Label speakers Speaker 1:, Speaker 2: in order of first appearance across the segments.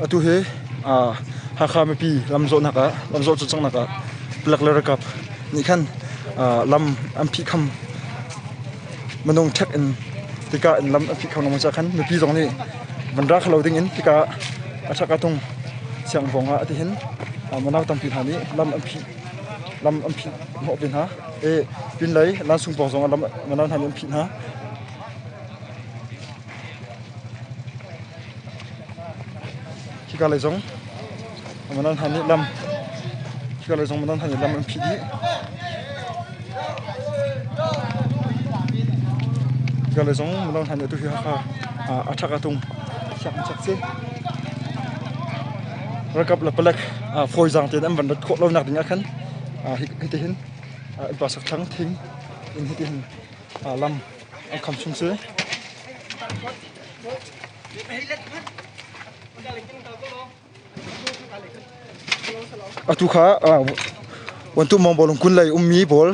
Speaker 1: Atu hi Hakha mipi lamzawhnak ah lamzawh cawlcanghnak ah palek le ralkap nih khan lam an phihkham. Minung ṭhek in tika in lam an phihkham lengmang caah khan mipi zong nih van ra kho lo ding in tika a ṭhak a tung siangvong ah atihin mino tampi hna nih lam an phih lam an phih hnawh ve hna. I pinlei lansung pawng zong ah lam mino hna nih an phih hna. Hika lei zong mino hna nih lam hika lei zong mino hna nih lam an phih dih. Hika lei zong mino hna nih atu hi Hakha a ṭhak a tung siak an chak si. Ralkap le palek fawizaang tein an van rat khawh lonak ding ah khan hitihin innpa sakthlang thing in hitihin lam an kham chung si. Atu kha Wantu Mawng Kun lei ummi pawl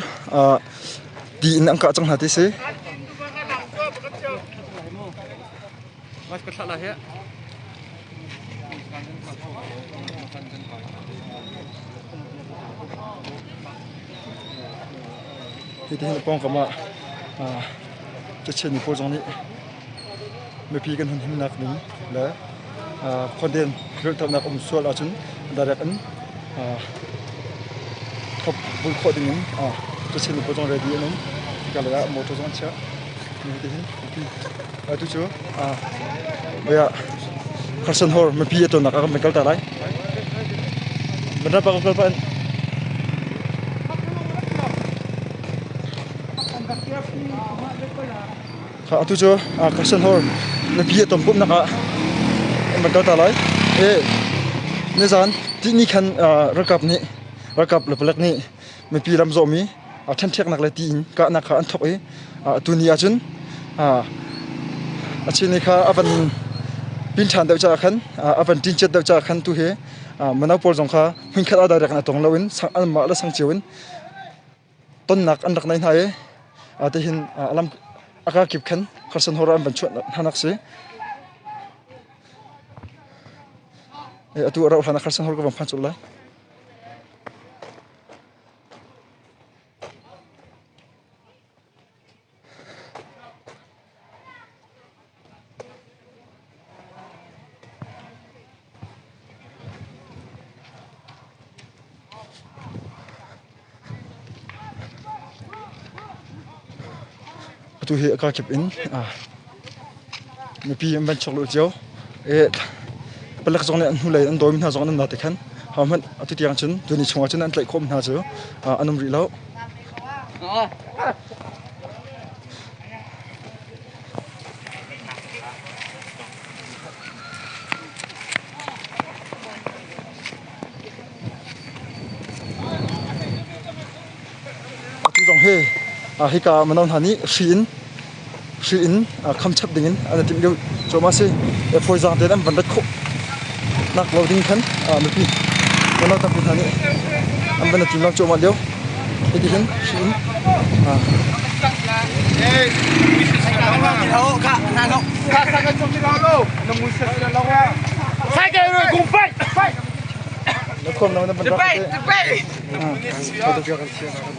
Speaker 1: ti in an kah cang hna ti si. Hitihin pawngkam ah cachin pawl zong nih mipi kan humhimnak ding le khuaden rilhternak um sual ahcun direct in thop bul khawh ding in cachin pawl zong ready an um. Hika lei ah motor zong an chiah. Hitihin mipi atu cu Carson Hall mipi a tonnak ah kan kal ta lai. Banrapa ka kal pah in. Atu cu Carson Hall mipi a ton pumhnak ah an kal ta lai. Nizan tihni khan ralkap nih ralkap le palek nih mipi lam zawhmi ṭhenṭheknak le ti in kahnak kha an thawk i tuni ahcun a chin kha a van pin ṭhan deuh caah khan a van ṭinciat deuh caah khan tu hi mino pawl zong kha hmunkhat ah direct in a tong loin anmah le sang cio in tonnak an rak nei hna i tihin lam a kakip khan Carson Hall ah an van chuah hnanak si. Atu a rauh hlan ah Carson Hall ka van phan colh lai. Atu hi a kakip in mipi an van chuak lio cio. Palek zong nih an hnulei an dawimi hna zong an um na ti khan hohmanh atu tiang cun tuni chungah cun an tlaih khawhmi hna cu an um rih lo. Atu zong hi hika mino hna nih hri in hri in kham chap ding in an i timh lio cuahmah a si. Fawizaang tein an van rat khawh nak lo ding khan mipi mino tampi hna nih an van i tim cuahmah lio. Hiti hin hri in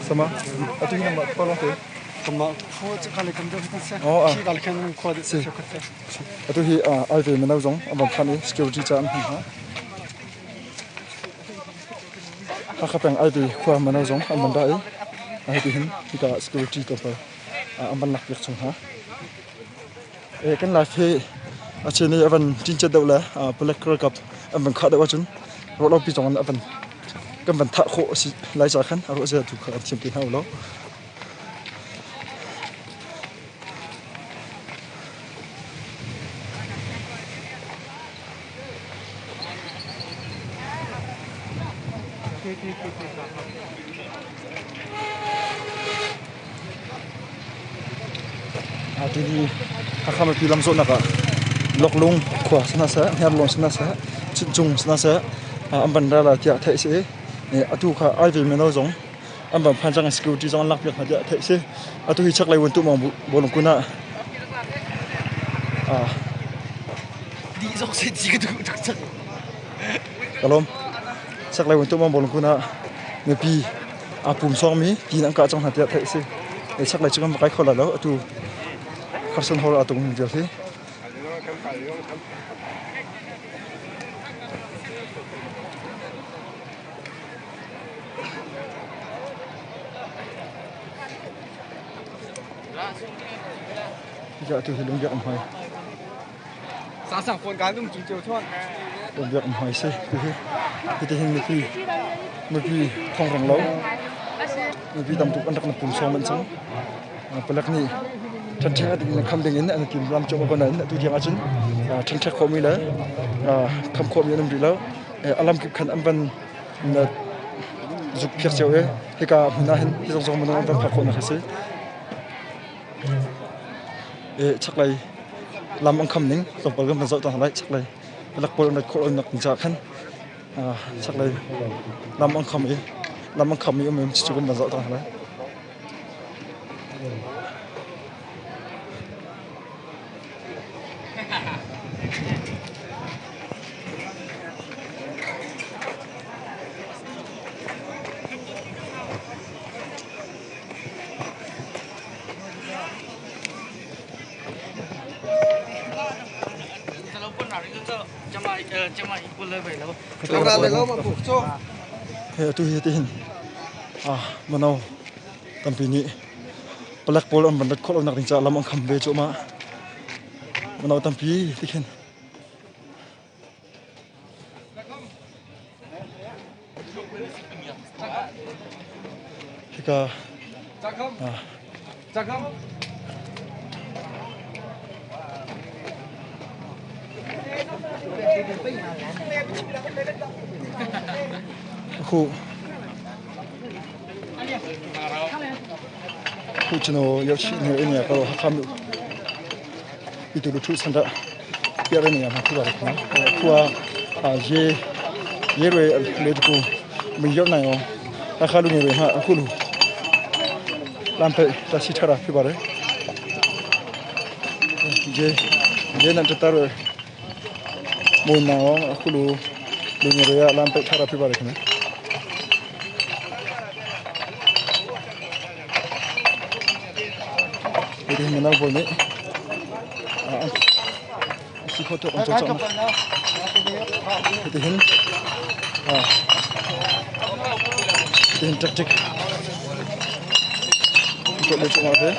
Speaker 1: Sama atu hi nangmah khua lawng te. Atu hi ai ve mino zong an van phan i security ca an hman hna. Hakha peng ai ve khua mino zong an van ra i hiti hin hika security tlawmpal an van lak piak chung hna. Kan life hi a chen i a van cincet deuh le palek ralkap an van khah deuh ahcun ruahlopi zong in a van kan van thah khawh a si lai ca khan a ruah zia tu kha kan thiam ti hna u law. Tuni Hakha mipi lamzawhnak ah Loklung khua si hna seh, Hniarlawn si hna seh, Chuncung si hna seh an van ra lai tiah theih a si i atu kha Aive mino zong an van phan cang i security zong an lakpiak hna tiah theih a si. Atu hi chaklei Vuantuhmawng bawlung ah Ka lawm. Chaklei Vuantuhmawng bawlung ah mipi aa pum sawngmi ti in an kah cang hna tiah theih a si. Chaklei cu kan va kai kho lai lo. Atu Carson Hall aa tungmi vial hi. Hika atu hi lungbiak an hmai.
Speaker 2: Sasang phone kan um chung cio chuan.
Speaker 1: Lungbiak an hmai si. Hihi hitihin mipi mipi thong reng lo. Mipi tam tuk an rak na pum sawm an cang. Palek nih ṭhenṭhek ding in kham ding in an i tim lam cuahmah ko nain atu tiang ahcun ṭhenṭhek khawhmi le kham khawhmi an um rih lo. A lamkip khan an van zukphiak cio i hika hmun ah hin hi zongzong minung an van phak khawhnak a si. Chaklei lam an kham ning tlawmpal kan van zoh ta hna lai. Chaklei palek pawl an rat khawh lonak ding caah khan chaklei lam an kham i lam an khammi um cucu kan van zoh ta hna lai. Atu hi tihin mano tampi nih palek pawl an van rat khawh lonak ding caah lam an kham ve cuahmah. Mano tampi tikhin. Hika Khu khu chino yoshi ne ine ko hakam itu lu thu sanda piah le ning ah khu ba khu khua ye ye re le ku mi yo nai o akha lu nge re ha khu lu lam pe ta si thara phi ba re je je nan ta ro mun na o khu lu lu nge re lam pe thara phi ba re khna Hi mino pawl nih a si khawh tawk an cawlcangh. Hitihin hitihin tactic an tuah lio cuahmah ve.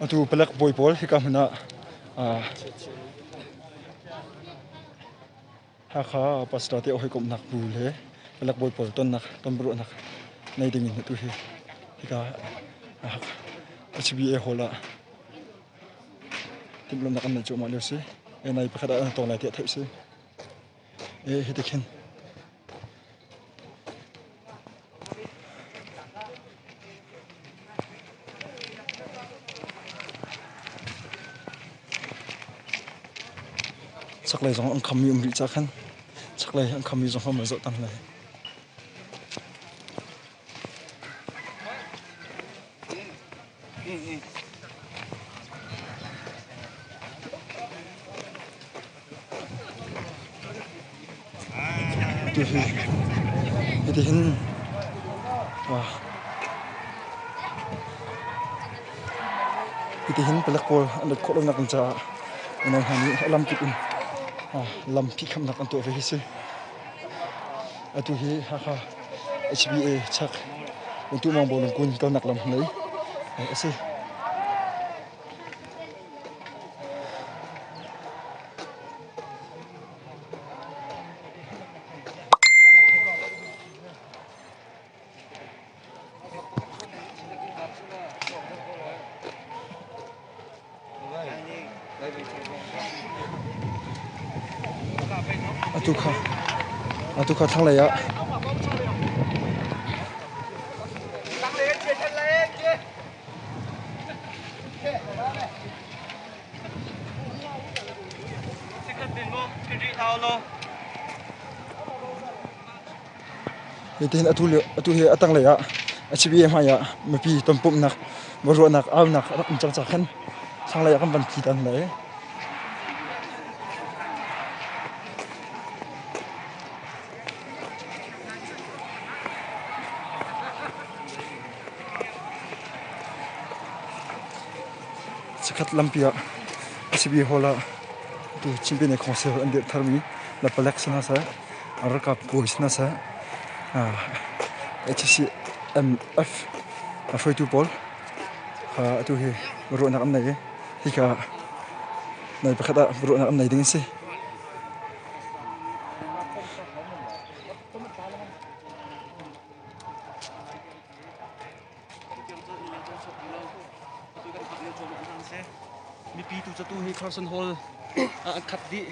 Speaker 1: Atu palek bawi pawl hika hmun ah Hakha pastor te hawikomhnak bu le palek bawi pawl tonnak tonbiaruahnak nei ding in atu hi hika HBA hall ah timhlamhnak an neih cuahmah lio si. Nai pakhat ah an tong lai tiah theih a si. Hiti khin Chaklei zong an khammi um rih ca khan chaklei an khammi zong kha zoh tan lai. Hitihin hitihin palek pawl an rat khawh lonak ding caah mino hna nih a lamkip in lam phihkhamnak an tuah ve hi si. Atu hi Hakha HBA chak Untuhmawng Bawlungkun kalnak lam lei a si. Atu kha atu kha thlanglei ah Hitin atu lio atu hi a tanglei ah a CBA hmai ah mipi tonpumhnak ruahnak aunak a rak um cang ca khan thlanglei ah kan van tli tan lai. Chikkhat lampi ah CB Hall ah tu Chin Pyine Council an dirh tharmi la palek si hna seh, ralkap bawi si hna seh, HCMF hruaitu pawl kha atu hi ruahnak an nei i hika nai pakhat ah ruahnak an nei ding a si.
Speaker 3: Mipi tu catu hi Carson Hall ah an khat dih.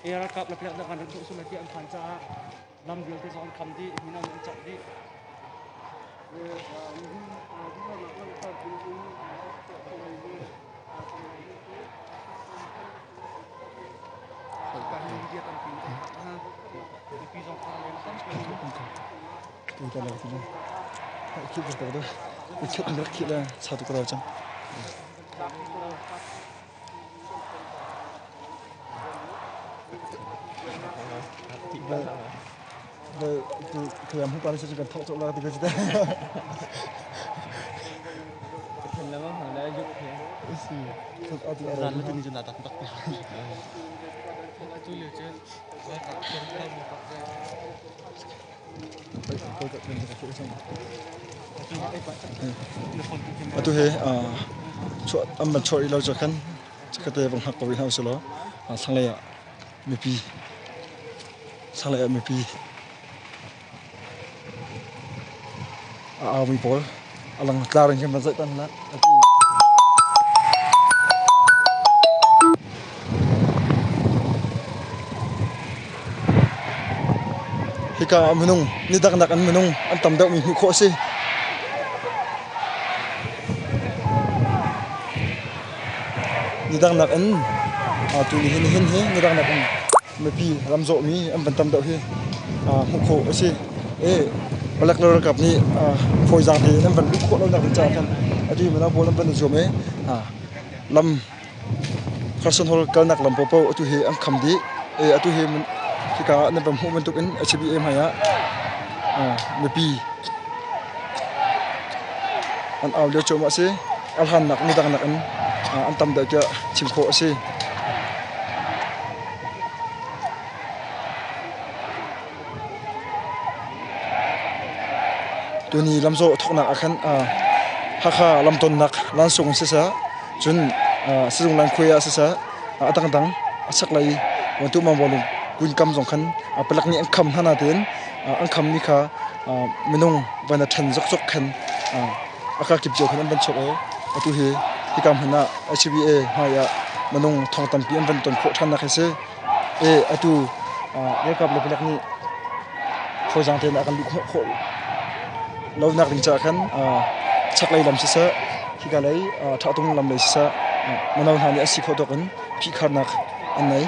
Speaker 3: E ralkap le palek an rak sul ti an phan caah lam vialte zong an kham dih, mino an cak dih. Mipi zong kha len tampi.
Speaker 1: Atu hi an van chuah rih lo cu khan chikkhatte vung hngak ko rih hna usih law thlanglei ah mipi thlanglei ah mipi a aumi pawl a lang tlar in khin van zoh tan hlah. Hika ah minung nidangnak in minung an tam deuhmi hmuh khawh a si. Nidangnak in tu ni hin nihin hi nidangnak in mipi ramzawhmi an van tam deuh hi hmuh khawh a si. I palek le ralkap nih fawizaang tein an van luh khawh lonak ding caah khan atu hi mino pawl an van i zuam i lam Carson Hall kalnak lam paohpaoh atu hi an kham dih. I atu hi hika ah nan van hmuh bantukin HBA hmai ah mipi an au lio cuahmah a si. A hlannak midang nakin an tam deuh tiah chim khawh a si. Tuni lamzawh thawknak ah khan Hakha lamtonnak lansung siseh, cun Sizung Lankhuai ah siseh, a dangdang a chaklei Wantu kunkam zong khan palek nih an kham hna nain an khammi kha minung van a ṭhen zokzok khan a kakip cio khan an van chuak i atu hi hika hmun ah HBA hmai ah minung thong tampi an van ton khawh ṭhannak hi si. I atu ralkap le palek nih fawizaang tein a kan luh khawh lonak ding caah khan chaklei lam siseh, hika lei Ṭhahtung lam lei siseh mino hna nih an si khawh tawk in phihkharnak an nei.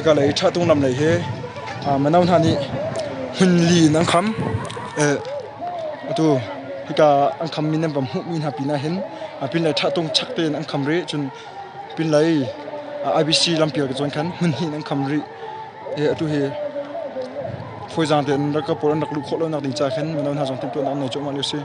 Speaker 1: Hika lei ṭhatung lam lei hi mino hna nih hmunli in an kham. Atu hika an khammi nan van hmuhmi hna pinah hin pinlei ṭhatung chak tein an kham rih. Cun pinlei IBC lampial ka zawn khan hmunhnih in an kham rih. Atu hi. Fawizaang tein ralkap pawl an rak luh khawh lonak ding ca khin mino hna zong timhtuahnak an nei cuahmah lio a si.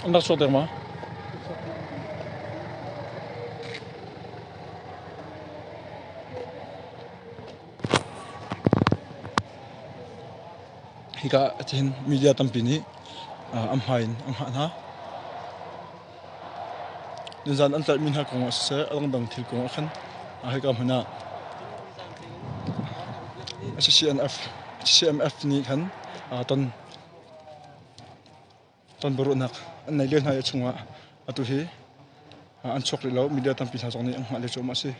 Speaker 1: An rak chuak deng ma? Hika ahhin media tampi nih an hmai in an hngah hna. Nizan an tlaihmi hna kong ah siseh, a dangdang thil kong ah khan hika hmun ah CCMF nih khan ton tonbiaruahnak an nei lio hna i a chungah atu hi an chuak rih lo. Media tampi hna zong nih an hngah lio cuahmah a si.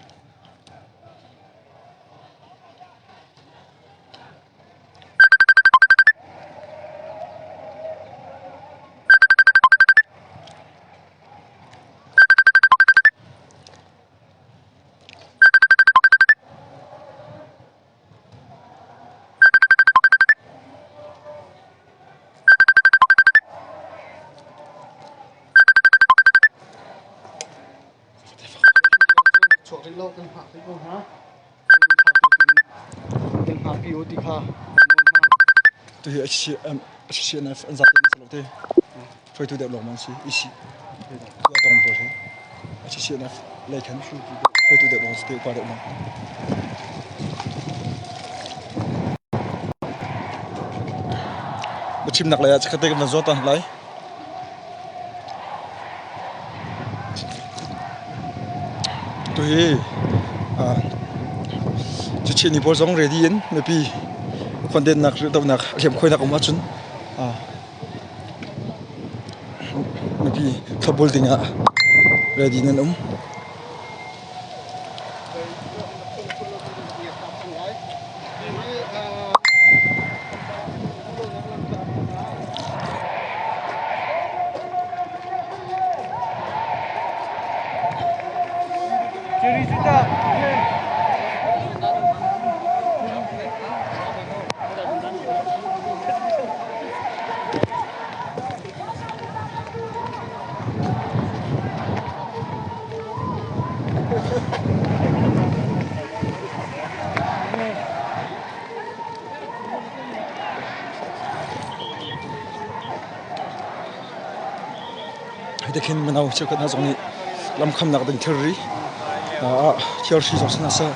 Speaker 2: Chuak rih lo kan hngak rih ko hna. Kan hngakpi u ti kha.
Speaker 1: Tuhi HCNF an zapi an si lo te. Hruaitu deuh lawng man si. EC. Tua tong pawl hi. HCNF lei khan hruaitu deuh lawng si te upa deuh lawng. Biachimnak lei ah chikkhat te kan van zuar ta lai. Tuhi Chin pawl zong ready in mipi khuandennak rihdohnak a hliamkhuainak um ahcun mipi thlopbul ding ah ready in an um. Hiti khin mino cheukhat hna zong nih lamkhamnak ding thilri thilhri zong si hna seh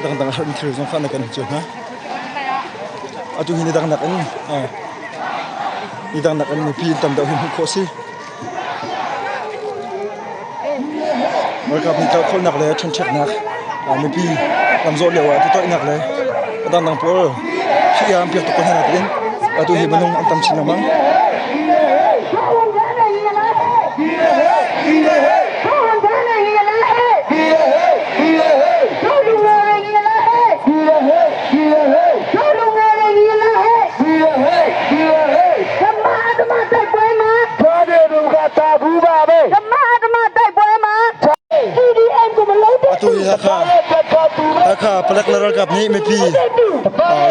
Speaker 1: dangdang a herhmi thilri zong kha an kan cio hna. Atu hi ni dang nakin ni dang nakin mipi an tam deuh hi hmuh khawh a si. Ralkap nih tlaihkhawhnak le ṭhenṭheknak mipi lamzawh lio ah tutoihnak le a dangdang pawl hi an piak tuk ko hna nain atu hi minung an tam chin lengmang. Atu hi Hakha Hakha palek le ralkap nih mipi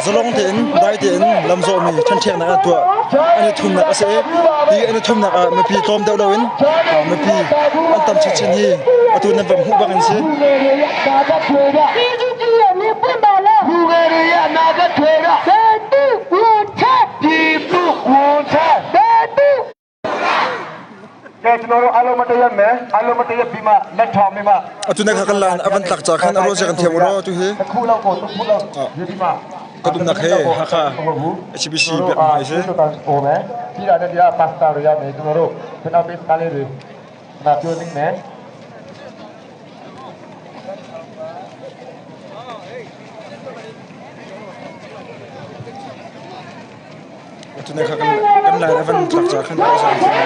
Speaker 1: zalong tein dai tein lamzawhmi ṭhenṭheknak an tuah an i thumnak a si i hi an i thumnak ah mipi tlawm deuh loin mipi an tam chinchin hi atu nan van hmuh bak in si. Atu na kha kan lan a van tlak ca khan a ruah kan thiam ro tu hi ka dumnak he Hakha HBC biak hmai si Atu na kha kan lai a van tlak ca khan a ruah kan thiam.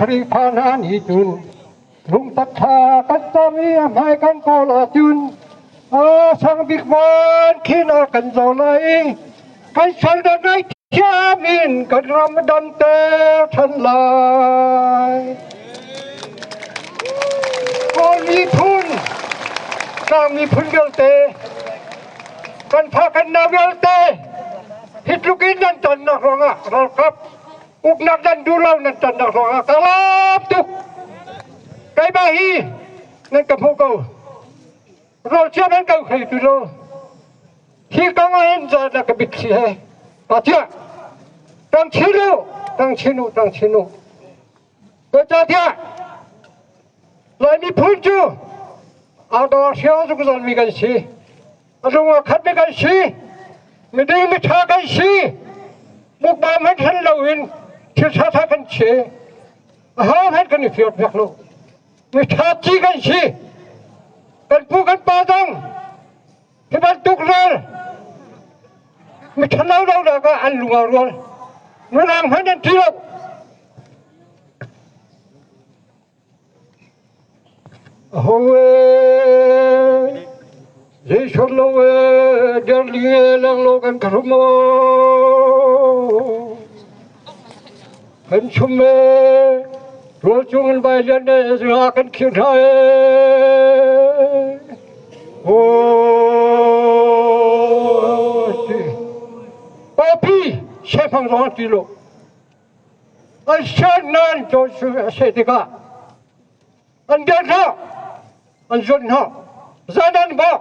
Speaker 4: Khrihfa hna nih cun lungtak thla kan cam i a hmai kan kawl ahcun a sang bik van khin a kan zoh lai i kan sualnak ngaihthiam in kan ram damter ṭhan lai. Kawl miphun, Tlang miphun vialte, kan fa kan nau vialte hi tluk in nan tonnak ruangah ralkap uknak nan duh lo nan tonnak ruangah ka lawm tuk. Keimah hi nan ka hmuh ko. Rawlchia nan ko khei tu lo. Hi kong ah hin zan na ka mitthli he pa tiah tang chin u tang chin u tang chin u Zeicahtiah Lai miphun cu aa dawr hriang zungzal mi kan si. A lung a khat mi kan si. Miding miṭha kan si. Mukba hmanh hran loin thil ṭhaṭha kan si. Aho hmanh kan i fior piak lo. Miṭha ci kan si. Kan pu kan pa zong hi bantuk ral miṭhalo lo nak ah an lung aa rual. Mirang hmanh an ṭih lo. Aho ee, zeisawt lo ee, derling ee, lenglo kan khahrum aw. Kan chum ee, rawl cung in vai lian ee, nga kan khir hna ee. Aw, ti. Pawpi sefang zong an ti lo. An sian cawn a si tikah an biak hna, an zuat hna, zan an bak.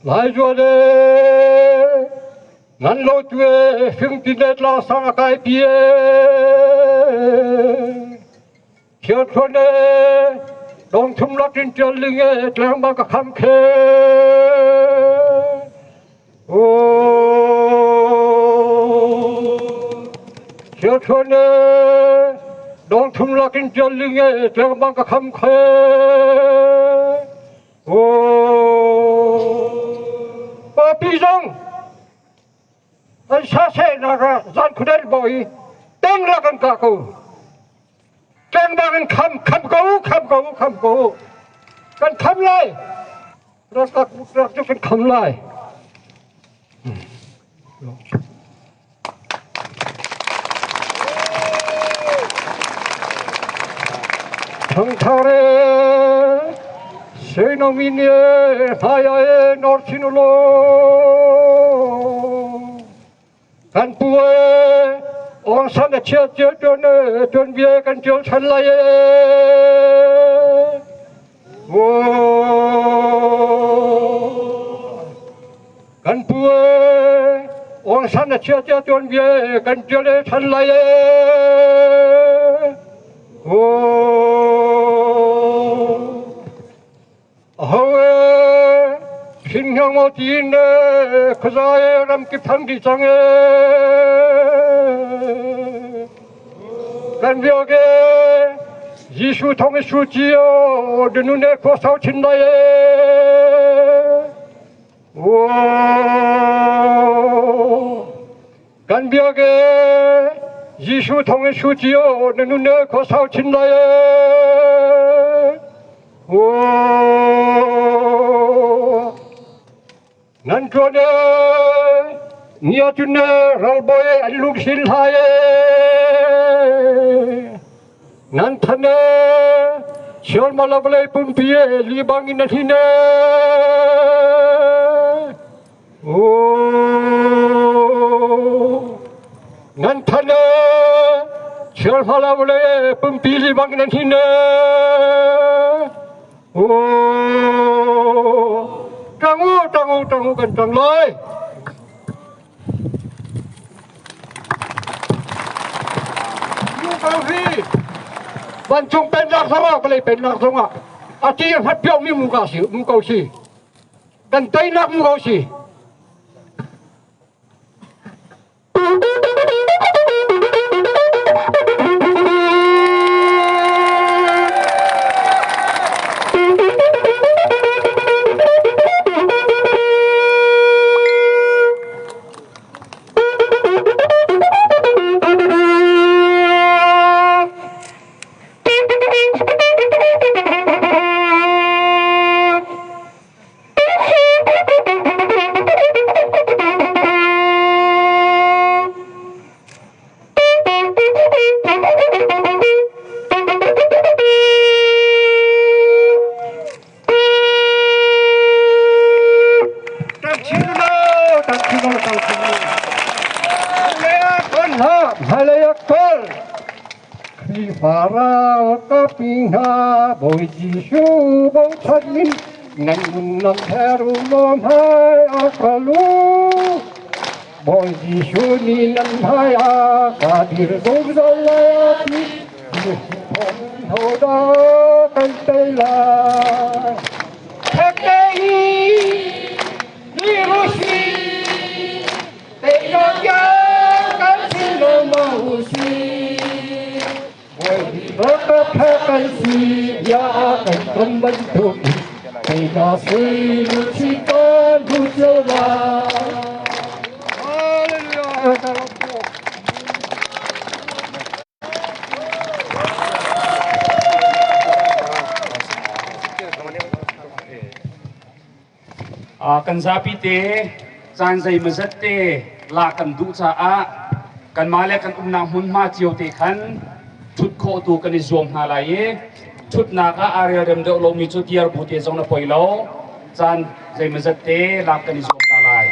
Speaker 4: Lai zual e, nan lo tu e, fing tin le tlang sang a kai pi e. Thial thluan e, dong thum lak in tial ling e, tlang ba ka kham khe. Thialthuan e, dawngthum lakin ṭial ling e, tlengmang ka kham khe. Papi zong an sa sehnak ah zan khuadel bawi teng lak an kah ko. Tlengmang in kham, kham ko, kham ko, kham ko. Kan kham lai. Rak cu kan kham lai. Thangthar e Seinomin e hmaiah e nor chin u law kan pu e Aung San a chia cia tuan e tuanbia kan ṭial ṭhan lai e. Kan pu e Aung San a chia cia tuanbia e kan ṭial e ṭhan lai e. Aho e Hringhang maw tiin e khuaza e ramkip thang dih cang e. Kan biak e Jesuh thawng i su cio dunun e khua sau chin lai e. Kan biak e Jesuh thawng i su cio na nun e khua sau chin lai e. Nan ṭuan e ni ahcun e ralbawi an lungsil hlai e. Nan than e sialmal a vawlei pumpi e li bangin a hnin e. Nan than e sialmal a vawlei pumpi li bangin a hnin e. Ṭang u, ṭang u, ṭang u, kan ṭang lai. Vancung pennak zongah vawlei pennak zongah a ti a hngat piakmi mu ka si mu ko si kan teinak mu ko si. Khrihfa ralkap hna Bawi Jesuh bochan in nan nunnak ther u law hmai ah kal u. Bawi Jesuh nih nan hmai ah ka dir zungzal lai a ti. Jesuh thawngin hodah kan tei lai? Thekte i Jerusalem Kan si bia kan ton bantuk in na sui lu chi kan bu cio lai. Hallelujah.
Speaker 5: Kan zapi te caan zeimawzat te lak kan duh caah kanmah le kan umnak hmunhma cio te khan ṭhut khawh tu kan i zuam hna lai i ṭhutnak ah aa relrem deuh lomi cu dir bu te zong na poi lo caan zeimawzat te lak kan i zuam ta lai.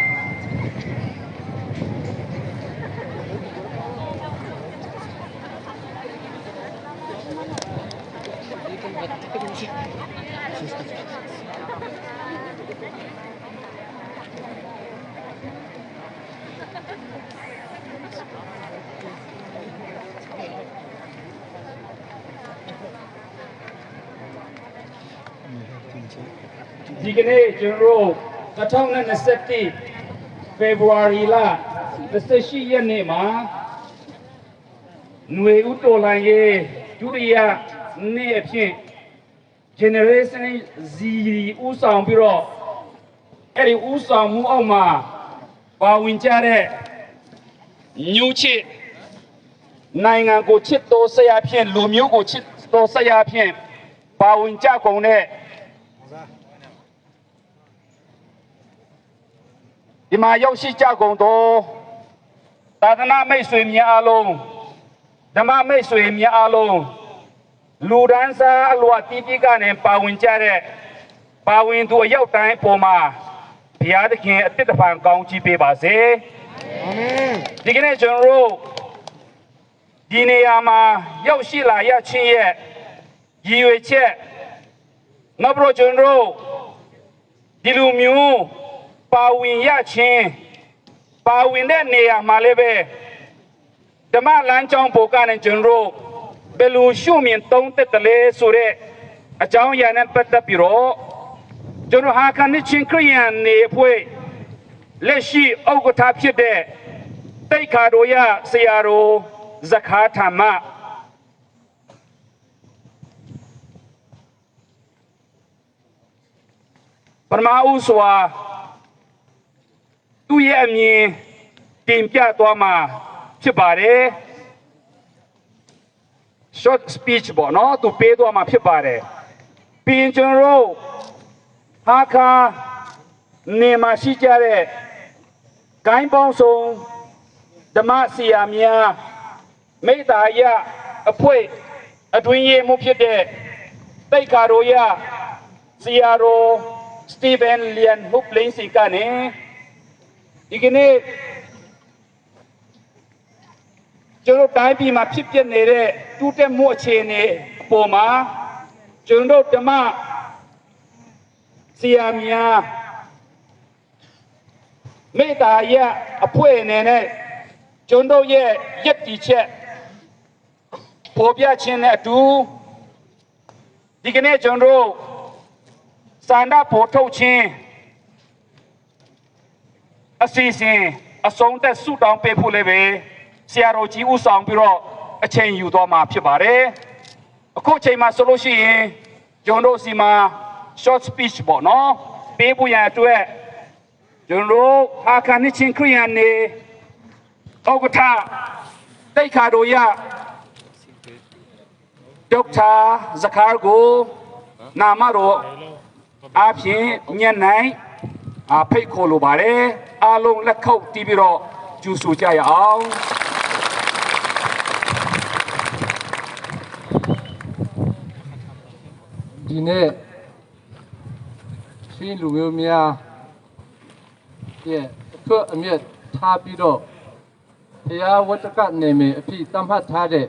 Speaker 5: Di kane General 2021 February လ28ရက်နေ့မှာຫນွေဦးတော်လှန်ရေးဒုတိယနေ့အဖြစ် Generation Z ဦးဆောင်ပြီးတော့အဲ့ဒီဦးဆောင်မှုအောက်မှာပါဝင်ကြတဲ့ညူချစ်နိုင်ငံကိုချစ်တော်ဆရာဖြင့်လူမျိုးကိုချစ်တော်ဆရာဖြင့်ပါဝင်ကြကုန်တဲ့ဒီမှာရောက်ရှိကြကုန်သောသာသနာမိတ်ဆွေများအားလုံးဓမ္မမိတ်ဆွေများအားလုံး လူဒန်းစားအလွာတီးတီးကနေပါဝင်ကြတဲ့ပါဝင်သူအရောက်တိုင်းပေါ်မှာဘုရားသခင်အတ္တဖန်ကောင်းချီးပေးပါစေ
Speaker 2: အာမင်
Speaker 5: ဒီကနေ့ကျွန်တော်တို့ဒီနေရာမှာရောက်ရှိလာရခြင်းရဲ့ရည်ရွယ်ချက်နောက်ပြီးတော့ကျွန်တော်တို့ဒီလူမျိုးပါဝင်ရခြင်းပါဝင်တဲ့နေရာမှာလည်းပဲဓမ္မလမ်းကြောင်းပေါ်ကနေကျွန်တော်တို့ဘယ်လိုရှုမြင်သုံးသက်တယ်လဲဆိုတဲ့အကြောင်းအရာနဲ့ပတ်သက်ပြီးတော့ကျွန်တော်ဟာခနှစ်ချင်းခရစ်ယာန်နေအဖွဲ့လက်ရှိဥက္ကဋ္ဌဖြစ်တဲ့တိတ်ခါတော်ရဆရာတော်ဇခာธรรมပရမဦးစွာသူ့ရဲ့အမြင်တင်ပြသွားမှာဖြစ်ပါတယ် short speech ပေါ့နော်သူပေးသွားမှာဖြစ်ပါတယ်ပြီးရင်ကျွန်တော်တို့ဟာခါနေမှာရှိကြတဲ့ဂိုင်းပေါင်းစုံဓမ္မစီယာများမိတ္တာယအဖွဲ့အတွင်းရေးမှုဖြစ်တဲ့တိတ်ခါတော်ရဆရာတော်စတီဗန်လျန်ဟုပ်လိန်စီကနေဒီကနေ့ကျွန်တော်တိုင်းပြည်မှာဖြစ်ပျက်နေတဲ့တူးတက်မှုအခြေအနေအပေါ်မှာကျွန်တော်ဓမ္မဆရာများမေတ္တာယအဖွဲ့အနေနဲ့ကျွန်တော်ရဲ့ယက်တီချက်ပေါ်ပြခြင်းနဲ့အတူဒီကနေ့ကျွန်တော်စာနာပေါ်ထုတ်ခြင်းအစီအစဉ်အဆုံးသက်ဆုတောင်းပေးဖို့လည်းပဲဆရာတော်ကြီးဦးဆောင်ပြီးတော့အချိန်ယူသွားမှာဖြစ်ပါတယ်အခုအချိန်မှာဆိုလို့ရှိရင်ကျွန်တော်တို့စီမှာ short speech ပေါ့နော်ပေးဖို့ရန်အတွက်ကျွန်တော်တို့အာခါနှစ်ချင်းခရစ်ယာန်နေဥက္ကဋ္ဌတိတ်ခါတော်ရဒေါက်တာဇခါကိုနာမတော်အဖြစ်ညက်နိုင်အဖိတ်ခေါ်လိုပါတယ်အားလုံးလက်ခုပ်တီးပြီးတော့ကျူဆူကြရအောင်
Speaker 6: ဒီနေ့ချင်းလူမျိုးများရဲ့အထွတ်အမြတ်ထားပြီးတော့ဘုရားဝတ္တကနေမေအဖြစ်သတ်မှတ်ထားတဲ့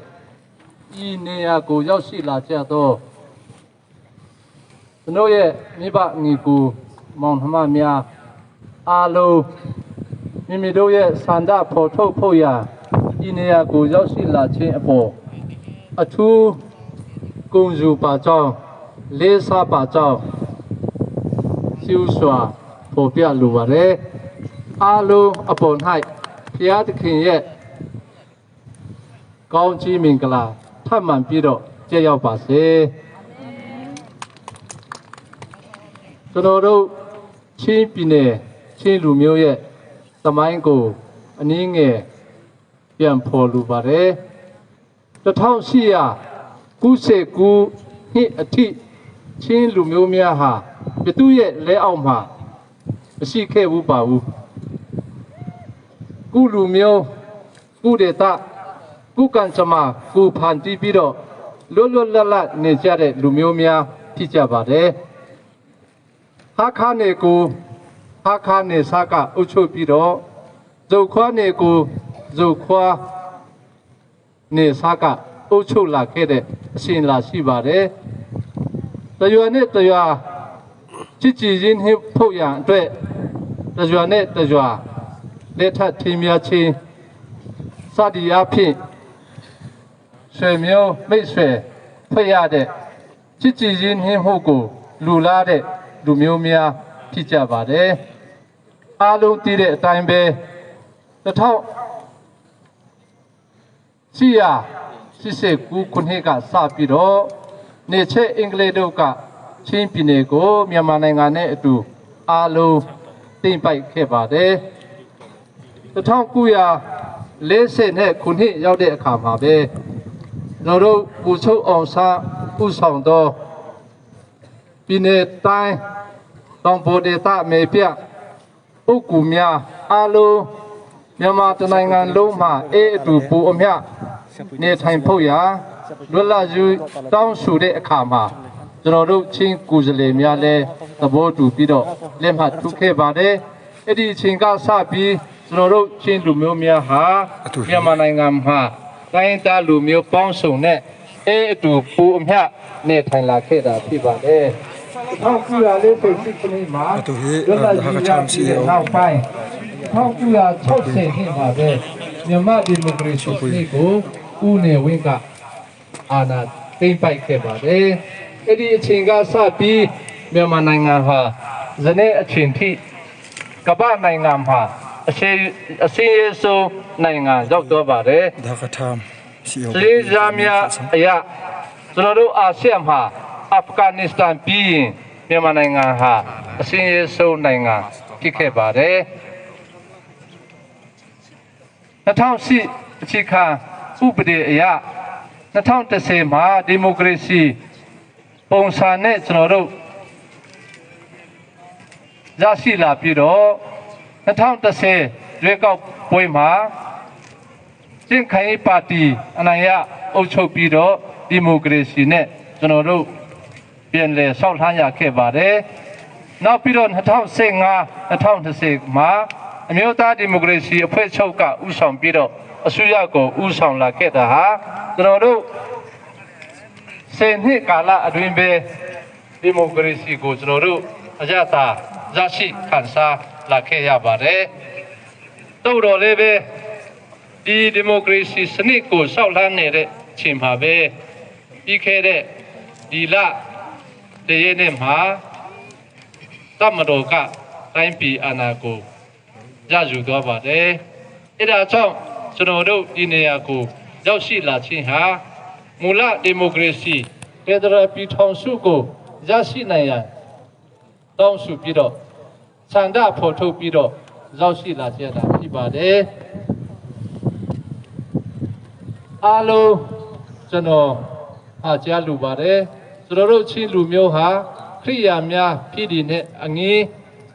Speaker 6: ဤနေရာကိုရောက်ရှိလာကြသောကျွန်ုပ်ရဲ့မိဘညီကိုမောင်နှမများအားလုံးမိမိတို့ရဲ့ဆန္ဒဖော်ထုတ်ဖို့ရာဤနေရာကိုရောက်ရှိလာခြင်းအပေါ်အထူးဂုဏ်ယူပါကြောင်းလေးစားပါကြောင်း စီဥစွာပေါ်ပြလိုပါတယ်အားလုံးအပေါ်၌ဘုရားသခင်ရဲ့ကောင်းချီးမင်္ဂလာထပ်မံပြီးတော့ကြက်ရောက်ပါစေကျွန်တော်တို့ချင်းပြည်နယ်ချင်းလူမျိုးရဲ့သမိုင်းကိုအနည်းငယ်ပြန်ဖော်လိုပါတယ်1899နှစ်အထိချင်းလူမျိုးများဟာဘသူရဲ့လက်အောက်မှာမရှိခဲ့ဘူးပါဘူးကုလူမျိုးကုဒေတာကုကန်စမာကုဖန်တီးပြီးတော့လွတ်လွတ်လပ်လပ်နေကြတဲ့လူမျိုးများဖြစ်ကြပါတယ်ဟာခါနေကိုဟာခါနေစကအုပ်ချုပ်ပြီးတော့ဇုတ်ခွားနေကိုဇုတ်ခွားနေစကအုပ်ချုပ်လာခဲ့တဲ့အစဉ်လာရှိပါတယ်တရွာနဲ့တရွာချစ်ကြည်ရင်းနှီးဖို့ရန်အတွက်တရွာနဲ့တရွာလက်ထပ်ထင်းများချင်းစသည်အားဖြင့်ဆွေမျိုးမိတ်ဆွေဖွဲ့ရတဲ့ချစ်ကြည်ရင်းနှီးမှုကိုလူလားတဲ့လူမျိုးများဖြစ်ကြပါတယ်အားလုံးသိတဲ့အတိုင်းပဲ1889ခုနှစ်ကစပြီးတော့နေချက်အင်္ဂလိပ်တို့ကချင်းပြည်နယ်ကိုမြန်မာနိုင်ငံနဲ့အတူအားလုံးတင်ပိုက်ခဲ့ပါတယ်1940နဲ့ခုနှစ်ရောက်တဲ့အခါမှာပဲကျွန်တော်တို့ပူချုပ်အောင်ဆန်းဥဆောင်သောပြည်နယ်တိုင်းတောင်ပေါ်ဒေသမေပြပုဂ္ဂိုလ်များအားလုံးမြန်မာတနိုင်ငံလုံးမှာအေးအတူပူအမျှနေထိုင်ဖို့ရာလွတ်လပ်ယူတောင်းဆိုတဲ့အခါမှာကျွန်တော်တို့ချင်းကိုယ်စားလှယ်များလည်းသဘောတူပြီးတော့လက်မှတ်ထိုးခဲ့ပါတယ်အဲ့ဒီအချိန်ကစပြီးကျွန်တော်တို့ချင်းလူမျိုးများဟာမြန်မာနိုင်ငံမှာတိုင်းသားလူမျိုးပေါင်းစုံနဲ့အေးအတူပူအမျှနေထိုင်လာခဲ့တာဖြစ်ပါတယ်1948ခုနှစ်မှာ
Speaker 1: Atu hi
Speaker 6: လွတ်လပ်ရေး
Speaker 1: Hakha
Speaker 6: ရ
Speaker 1: Times
Speaker 6: ပြီးတဲ့
Speaker 1: CEO
Speaker 6: နောက်ပိုင်း1960နှစ်မှာပဲမြန်မာဒီမိုကရေစီစနစ်ကိုဦးနေဝင်းကအာဏာသိမ်းပိုက်ခဲ့ပါတယ်။အဲ့ဒီအချိန်ကစပြီးမြန်မာနိုင်ငံဟာဇနေ့အချိန်ထိကမ္ဘာနိုင်ငံမှာအစေအစင်းရဆုံးနိုင်ငံရောက်တော့ပါတယ်။
Speaker 1: Hakha Times CEO
Speaker 6: လေးစားများအရာကျွန်တော်တို့အာဆီယံမှာအာဖဂန်နစ္စတန်ပြီးရင်မြန်မာနိုင်ငံဟာအစင်းရဆုံးနိုင်ငံဖြစ်ခဲ့ပါတယ်2008အခြေခံဥပဒေအရ2010မှာဒီမိုကရေစီပုံစံနဲ့ကျွန်တော်တို့ရရှိလာပြီးတော့2010ရွေးကောက်ပွဲမှာ ကျင့်ခိုင်ပါတီအနိုင်ရအုပ်ချုပ်ပြီးတော့ဒီမိုကရေစီနဲ့ကျွန်တော်တို့ပြန်လည်ဆောက်လှမ်းရခဲ့ပါတယ်။နောက်ပြီးတော့2015 2020မှာအမျိုးသားဒီမိုကရေစီအဖွဲ့ချုပ်ကဥဆောင်ပြီးတော့အစိုးရကိုဥဆောင်လာခဲ့တာဟာကျွန်တော်တို့10နှစ်ကာလအတွင်းပဲဒီမိုကရေစီကိုကျွန်တော်တို့အရသာရရှိခံစားလာခဲ့ရပါတယ်။တိုးတော်လည်းပဲ ဒီဒီမိုကရေစီစနစ်ကိုစောက်လှမ်းနေတဲ့ချိန်မှာပဲပြီးခဲ့တဲ့ဒီလတရက်နေ့မှာတမတော်ကတိုင်းပြည်အာဏာကိုရယူသွားပါတယ်။အဲဒါကြောင့်ကျွန်တော်တို့ဒီနေရာကိုရောက်ရှိလာခြင်းဟာမူလဒီမိုကရေစီဖက်ဒရယ်ပြည်ထောင်စုကိုရရှိနိုင်ရန်တောင်းဆိုပြီးတော့စန္ဒဖော်ထုတ်ပြီးတော့ရောက်ရှိလာကြတာဖြစ်ပါတယ်။ အားလုံးကျွန်တော်အားကြားလူပါတယ်ကျွန်တော်တို့ချင်းလူမျိုးဟာခရိယာများဖြစ်ဒီနဲ့အငင်း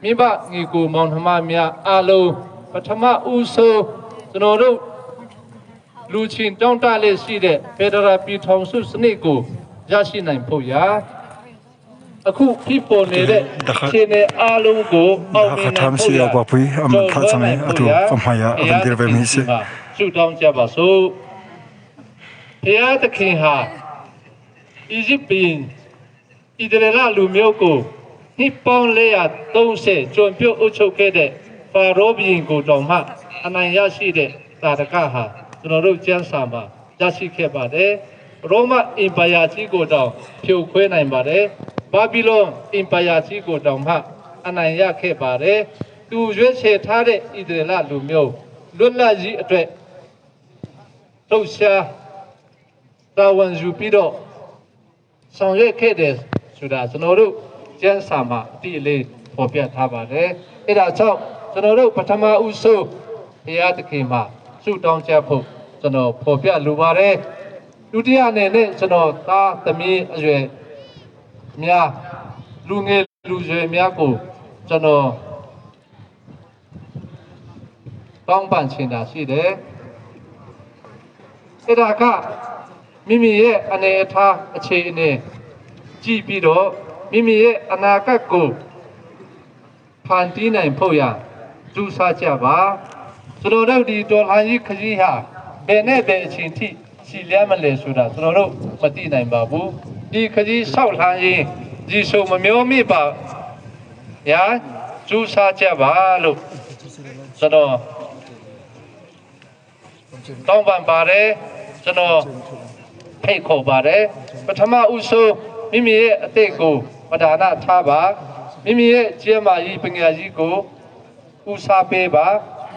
Speaker 6: မိဘငေကိုမောင်နှမများအားလုံးပထမဦးဆုံးကျွန်တော်တို့လူချင်းတောင်းတလေးရှိတဲ့ဖေဒရာပြည်ထောင်စုစနစ်ကိုရရှိနိုင်ဖို့ရာအခုဖြစ်ပေါ်နေတဲ့ခြေနေအားလုံးကိုအောင်မြင်နိုင်ဖို့ရာ
Speaker 1: Hakha Times CEO ပါပွေအမန်ထချင်အတူပမာယာအဗန်ဒီရဗမီစီ
Speaker 6: ဆုတောင်းကြပါစို့ ဖ ဘုရားသခင်ဟာအီဂျစ်ပြည်ဣသရေလလူမျိုးကိုနှစ်ပေါင်း430ကျွန်ပြုတ်အုပ်ချုပ်ခဲ့တဲ့ဖာရောဘုရင်ကိုတောင်မှအနိုင်ရရှိတဲ့သာရကဟာကျွန်တော်တို့ကျမ်းစာမှာရရှိခဲ့ပါတယ်။ရောမအင်ပါယာကြီးကိုတောင်ဖြိုခွဲနိုင်ပါတယ်။ဘာဘီလုန်အင်ပါယာကြီးကိုတောင်မှအနိုင်ရခဲ့ပါတယ်။သူရွေးချယ်ထားတဲ့ဣသရေလလူမျိုးလွတ်လပ်ရေးအတွက်လှုပ်ရှားတာဝန်ယူပြီးတော့ဆောင်ရွက်ခဲ့တယ်ဆိုတာကျွန်တော်တို့ကျမ်းစာမှာအတိအလေးဖော်ပြထားပါတယ်။အဲဒါကြောင့်ကျွန်တော်တို့ပထမဦးဆုံးဘုရားသခင်မှာဆုတောင်းကြဖို့ကျွန်တော်ဖော်ပြလိုပါတယ်။ဒုတိယအနေနဲ့ကျွန်တော်သားသမီးအရွယ်များလူငယ်လူရွယ်များကိုကျွန်တော်တောင်းပန်ချင်တာရှိတယ်။အဲ့ဒါကမိမိရဲ့အနေအထားအခြေအနေကြည့်ပြီးတော့မိမိရဲ့အနာဂတ်ကိုဖန်တီးနိုင်ဖို့ရကြိုးစားကြပါကျွန်တော်တို့ဒီတော်လှန်ရေးခရီးဟာဘယ်နဲ့ဘယ်အချိန်ထိရှိလျက်မလဲဆိုတာကျွန်တော်တို့မသိနိုင်ပါဘူးဒီခရီးဆောက်လှမ်းရင်ဒီဆိုမမျောမိပါညာကြိုးစားကြပါလို့ကျွန်တော်တောင်းပန်ပါတယ်ကျွန်တော်ဖိတ်ခေါ်ပါတယ်ပထမဦးဆုံးမိမိရဲ့အတိတ်ကိုပဓာနထားပါမိမိရဲ့ကျမ်းမာရေးပညာရေးကိုဦးစားပေးပါ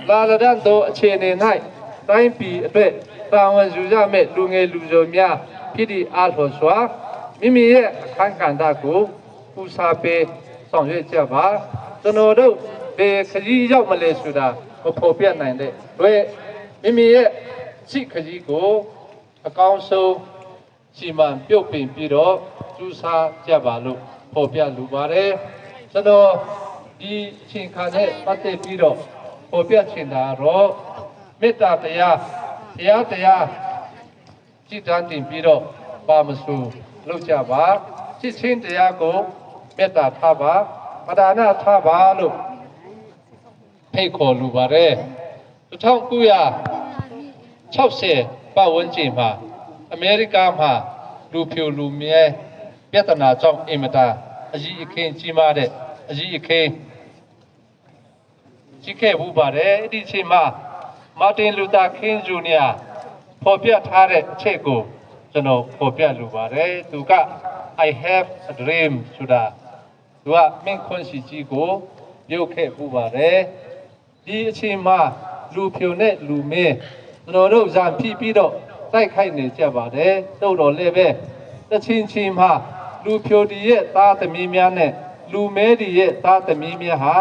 Speaker 6: လာလဒန်သောအခြေအနေ၌တိုင်းပြည်အတွက်တာဝန်ယူရမယ့်လူငယ်လူကျော်များဖြစ်သည့်အားလျော်စွာမိမိရဲ့အခန်းကဏ္ဍကိုဦးစားပေးဆောင်ရွက်ကြပါကျွန်တော်တို့ဘယ်ခရီးရောက်မလဲဆိုတာမဖော်ပြနိုင်တဲ့အတွက်မိမိရဲ့စိတ်ခရီးကိုအကောင်းဆုံးစီမံပြုတ်ပင်ပြီးတော့ကျူးစားကြပါလို့ဖော်ပြလိုပါတယ်ကျွန်တော်ဒီအချိန်ခါနဲ့ပတ်သက်ပြီးတော့ဖော်ပြချင်တာတော့မေတ္တာတရားတရားတရားကြည်တန်းတင်ပြီးတော့ပါမဆူလုပ်ကြပါချစ်ချင်းတရားကိုမေတ္တာထားပါပဒါနထားပါလို့ဖိတ်ခေါ်လိုပါတယ်1960ပတ်ဝန်းကျင်မှာအမေရိကမှာလူဖြူလူမြဲပြဿနာကြောင့်အင်မတန်အကြီးအခင်းကြီးမားတဲ့အကြီးအခင်းကြီးခဲ့ဘူးပါတယ်အဲ့ဒီအချိန်မှာမာတင်လူသာခင်းဂျူနီယာဖော်ပြထားတဲ့အချက်ကိုကျွန်တော်ဖော်ပြလိုပါတယ်သူက I have a dream ဆိုတာသူကမင်းခွန်းစီကြီးကိုပြုတ်ခဲ့ပူပါတယ်ဒီအချိန်မှာလူဖြူနဲ့လူမင်းကျွန်တော်တို့ဇံဖိပြီးတော့တိုက်ခိုက်နေကြပါတယ်တုတ်တော်လည်းပဲတချင်းချင်းမှာလူဖြူဒီရဲ့သားသမီးများနဲ့လူမဲဒီရဲ့သားသမီးများဟာ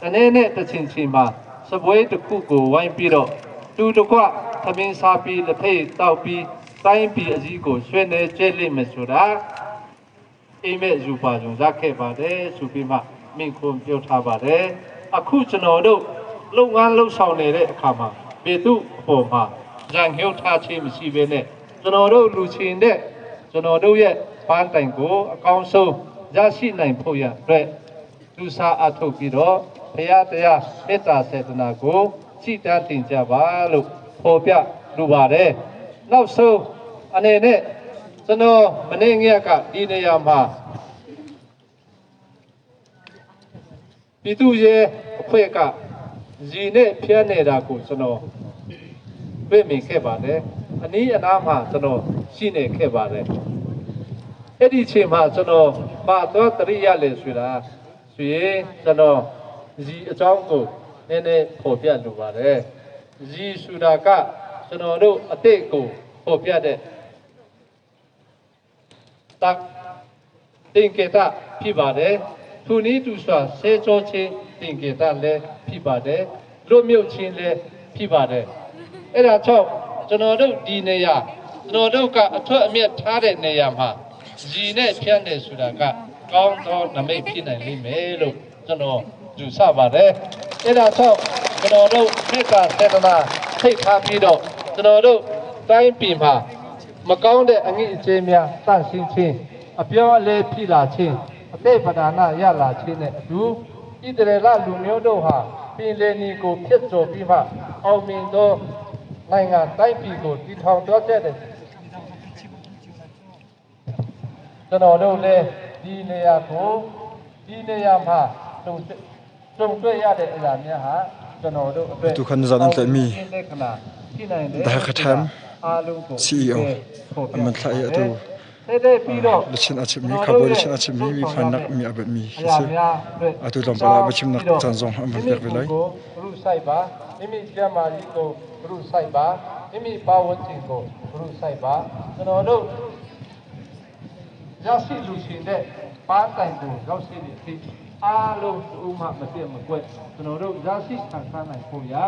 Speaker 6: တနေ့နဲ့တချင်းချင်းမှာစပွဲတစ်ခုကိုဝိုင်းပြီးတော့တူတကွသမင်းစားပြီးလက်ဖက်တောက်ပြီးတိုင်းပြည်အကြီးကိုဆွေးနေကျဲလိမ့်မယ်ဆိုတာအိမ်မက်ယူပါကြုံရခဲ့ပါတယ်ဆိုပြီးမှမိန့်ခွန်းပြောထားပါတယ်အခုကျွန်တော်တို့လုပ်ငန်းလှုပ်ဆောင်နေတဲ့အခါမှာပေတုအပေါ်မှာရန်ညှို့ထားခြင်းမရှိဘဲနဲ့ကျွန်တော်တို့လူချင်းတဲ့ကျွန်တော်တို့ရဲ့ပန်းတိုင်ကိုအကောင်းဆုံးရရှိနိုင်ဖို့ရအတွက်သူစားအထုတ်ပြီးတော့ဘုရားတရားမေတ္တာစေတနာကိုကြည်တန်းတင်ကြပါလို့ဖော်ပြလိုပါတယ်နောက်ဆုံးအနေနဲ့ကျွန်တော်မနေ့ငရကဒီနေရာမှာပြည်သူရဲ့အဖွဲ့ကဇီနဲ့ဖျက်နေတာကိုကျွန်တော်တွေ့မြင်ခဲ့ပါတယ်အနည်းအနားမှာကျွန်တော်ရှိနေခဲ့ပါတယ်အဲ့ဒီချိန်မှာကျွန်တော်ပါတော့တရိရလေဆိုတာဆိုရင်ကျွန်တော်ဇီအကြောင်းကိုနည်းနည်းဖော်ပြလိုပါတယ်ဇီဆိုတာကကျွန်တော်တို့အတိတ်ကိုဖော်ပြတဲ့တတင်ကေတဖြစ်ပါတယ်သူနည်းသူစွာဆဲကြောချင်းတင်ကေတလည်းဖြစ်ပါတယ်လွတ်မြုပ်ချင်းလည်းဖြစ်ပါတယ်အဲ့ဒါကြောင့်ကျွန်တော်တို့ဒီနေရာကျွန်တော်တို့ကအထွတ်အမြတ်ထားတဲ့နေရာမှာဇီနဲ့ဖြန်းတယ်ဆိုတာကကောင်းသောနမိတ်ဖြစ်နိုင်လိမ့်မယ်လို့ကျွန်တော်ယူဆပါတယ်အဲ့ဒါကြောင့်ကျွန်တော်တို့မေတ္တာစေတနာထိတ်ထားပြီးတော့ကျွန်တော်တို့တိုင်းပြည်မှာမကောင်းတဲ့အငိအကျေးများတန့်ရှင်းခြင်းအပြောအလဲဖြစ်လာခြင်းအတိတ်ပဒါနာရလာခြင်းနဲ့အတူဣသရေလလူမျိုးတို့ဟာပင်လယ်နီကိုဖျက်ကျော်ပြီးမှအောင်မြင်သောနိုင်ငံတိုင်းပြည်ကိုတည်ထောင်တော်တဲ့ ကျွန်တော်တို့လည်းဒီနေရာကိုဒီနေရာမှာကြုံကြုံတွေ့ရတဲ့အရာများဟာကျွန်တော်တို့အတွက်
Speaker 1: Tu khan zan an tlaihmi
Speaker 6: လက္ခဏာရှိနိုင်တယ်
Speaker 1: The Hakha Times
Speaker 6: အားလုံးကို
Speaker 1: CEO an man thlah i atu
Speaker 6: တဲ့တဲ့ပြီးတော့
Speaker 1: luchin a chimmi khabawi luchin a chimmi mi phannak mi a batmi khi si. Atu tlawmpal ah biachimnak caan zong an van pek ve lai.
Speaker 6: ကိုရုစိုက်ပါမိမိကျမ်းမာရေးကိုရုစိုက်ပါမိမိပါဝင်ခြင်းကိုရုစိုက်ပါကျွန်တော်တို့ရရှိလူရှင်တဲ့ပါတိုင်ကိုရောက်ရှိတဲ့အထိအားလုံးဥမှမပြတ်မကွက်ကျွန်တော်တို့ရရှိခံစားနိုင်ဖို့ရာ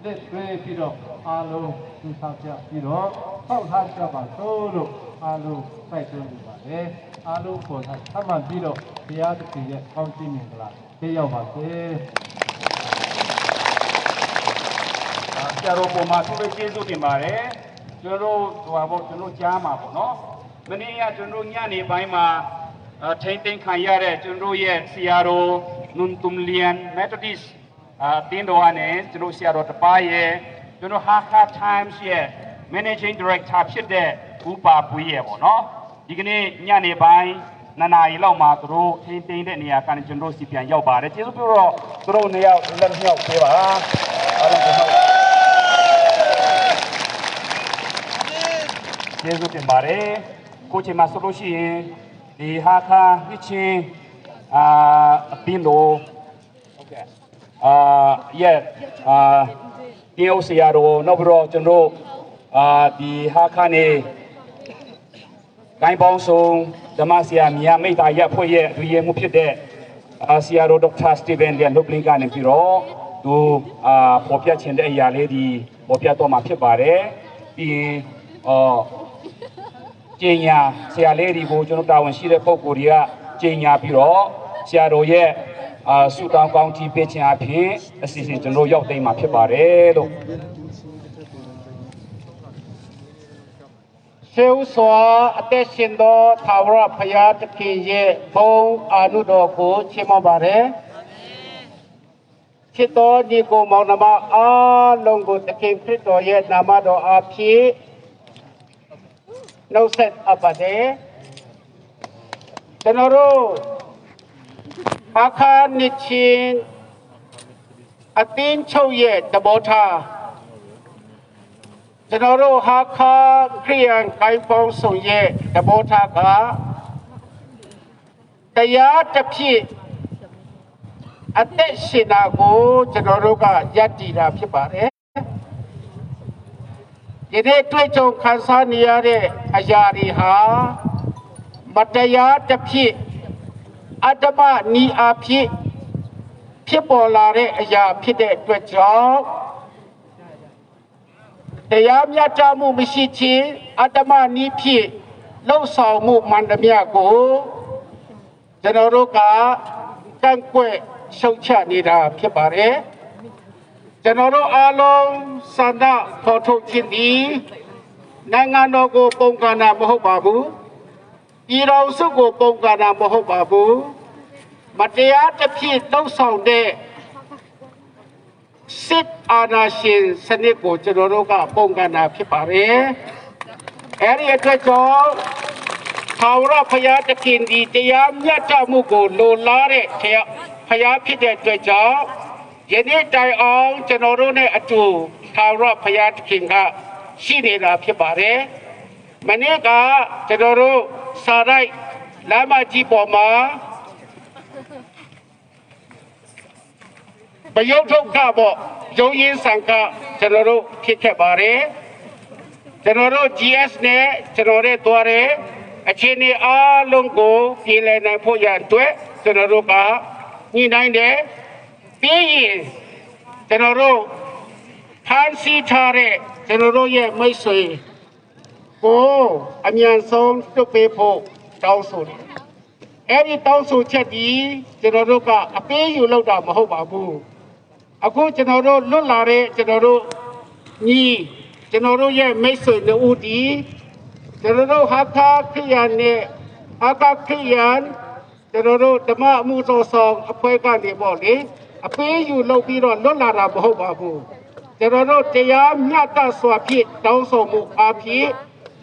Speaker 6: လက်တွဲပြီးတော့အားလုံးသူဆောင်ကြပြီးတော့ထောက်ထားကြပါသို့လို့အားလုံးစိုက်တွန်းနေပါတယ်အားလုံးပေါ်ထားသတ်မှတ်ပြီးတော့ဘုရားသခင်ရဲ့ကောင်းချီးမင်္ဂလာပြေရောက်ပါစေ
Speaker 5: ဆရာတော်ပုံမှာသူပဲကျေးဇူးတင်ပါတယ်ကျွန်တော်တို့ဟိုပါပေါ့ကျွန်တော်ကြားမှာပေါ့နော်မနေ့ကကျွန်တော်ညနေပိုင်းမှာထိန်းသိမ်းခံရတဲ့ကျွန်တော်ရဲ့ဆရာတော်နွန်တုံလျန် Methodist အတင်းတော်ကနေကျွန်တော်ဆရာတော်တပါးရဲ့ကျွန်တော် Hakha Times ရဲ့ Managing Director ဖြစ်တဲ့ဦးပါပွေးရဲ့ပေါ့နော်ဒီကနေ့ညနေပိုင်းနှစ်နာရီလောက်မှာသူတို့ထိန်းသိမ်းတဲ့နေရာကနေကျွန်တော်စီပြန်ရောက်ပါတယ်ကျေးဇူးပြုတော့သူတို့နေရာလက်မြောက်ပေးပါအားလုံးကိုဟုတ် ကျေးဇူးတင်ပါတယ်ကိုချိန်မှာဆိုလို့ရှိရင်ဒီဟာခါနှစ်ချင်းအာအပင်းတော်ဟုတ်ကဲ့အာရဲ့အာတင်းအုပ်ဆရာတော်နောက်ပြီးတော့ကျွန်တော်အာဒီဟာခါနေကိုင်းပေါင်းစုံဓမ္မဆရာမြတ်မိတ်တာရက်ဖွဲ့ရဲ့အတွေ့အမှုဖြစ်တဲ့အာဆရာတော်ဒေါက်တာစတီဗန်လျန်လုပလင်ကနေပြီးတော့သူအာပေါ်ပြချင်တဲ့အရာလေးဒီပေါ်ပြတော့မှာဖြစ်ပါတယ်ပြီးရင်အော် ကျင်ညာဆရာလေးတွေကိုကျွန်တော်တာဝန်ရှိတဲ့ပုံကိုယ်တွေကကျင်ညာပြီးတော့ဆရာတော်ရဲ့အာဆုတောင်းကောင်းချီးပေးခြင်းအပြင်အစီအစဉ်ကျွန်တော်ရောက်သိမ်းမှာဖြစ်ပါတယ်လို့
Speaker 4: ရှေးဥစွာအသက်ရှင်သောသာဝရဖရာသခင်ရဲ့ဘုန်းအာနုတော်ကိုချီးမွမ်းပါတယ်။ချစ်တော်ညီကိုမောင်နှမအားလုံးကိုသခင်ခရစ်တော်ရဲ့နာမတော်အားဖြင့်နှုတ်ဆက်အပ်ပါတယ်။ကျွန်တော်တို့အခါနှစ်ချင်းအသင်းချုပ်ရဲ့တဘောထား ကျွန်တော်တို့ဟာခါခရိယန်ကိုင်းပေါင်းဆောင်ရဲ့တဘောထားကတရားတစ်ဖြစ်အသက်ရှင်တာကိုကျွန်တော်တို့ကယက်တည်တာဖြစ်ပါတယ်ဒီနေ့တွေ့ကြုံခံစားနေရတဲ့အရာတွေဟာမတရားတစ်ဖြစ်အတ္တမနီအာဖြစ်ဖြစ်ပေါ်လာတဲ့အရာဖြစ်တဲ့အတွက်ကြောင့် တရားမျှတမှုမရှိခြင်းအတ္တမနီးဖြစ်လှုပ်ဆောင်မှုမှန်သမျှကိုကျွန်တော်တို့ကကန့်ကွက်ရှုတ်ချနေတာဖြစ်ပါတယ်ကျွန်တော်တို့အားလုံးစန္ဒဖော်ထုတ်ခြင်းသည်နိုင်ငံတော်ကိုပုံကနာမဟုတ်ပါဘူးပြည်တော်စုကိုပုံကနာမဟုတ်ပါဘူးမတရားတစ်ဖြစ်လှုပ်ဆောင်တဲ့ စစ်အာဏာရှင်စနစ်ကိုကျွန်တော်တို့ကပုံကန်တာဖြစ်ပါတယ်။အဲဒီအတွက်ကြောင့်ထာဝရဘုရားသခင်ဒီတရားမြတ်တမှုကိုလိုလားတဲ့ဖျားဖြစ်တဲ့အတွက်ကြောင့်ယနေ့တိုင်အောင်ကျွန်တော်တို့နဲ့အတူထာဝရဘုရားသခင်ကရှိနေတာဖြစ်ပါတယ်။မနေ့ကကျွန်တော်တို့စာရိုက်လမ်းမကြီးပေါ်မှာပယုတ်ထုတ်ကပေါ့ရုံရင်းဆန်ကကျွန်တော်တို့ဖြစ်ခဲ့ပါတယ်ကျွန်တော်တို့ GS နဲ့ကျွန်တော်တို့တွားတယ်အခြေအနေအားလုံးကိုပြည်လည်နိုင်ဖို့ရန်အတွက်ကျွန်တော်တို့ကညှိနှိုင်းတယ်ပြီးရင်ကျွန်တော်တို့ဖန်ဆီးထားတဲ့ကျွန်တော်တို့ရဲ့မိတ်ဆွေကိုအမြန်ဆုံးလွတ်ပေးဖို့တောင်းဆိုတယ်အဲ့ဒီတောင်းဆိုချက်ဒီကျွန်တော်တို့ကအပေးယူလောက်တာမဟုတ်ပါဘူးအခုကျွန်တော်တို့လွတ်လာတဲ့ကျွန်တော်တို့ညီကျွန်တော်တို့ရဲ့မိတ်ဆွေတို့ဦးဒီကျွန်တော်တို့ဟာခါခရယန်နဲ့ဟာခါခရယန်ကျွန်တော်တို့ဓမ္မအမှုတော်ဆောင်အဖွဲ့ကနေပေါ့လေအပေးယူလုပ်ပြီးတော့လွတ်လာတာမဟုတ်ပါဘူးကျွန်တော်တို့တရားမျှတစွာဖြင့်တောင်းဆိုမှုအားဖြင့်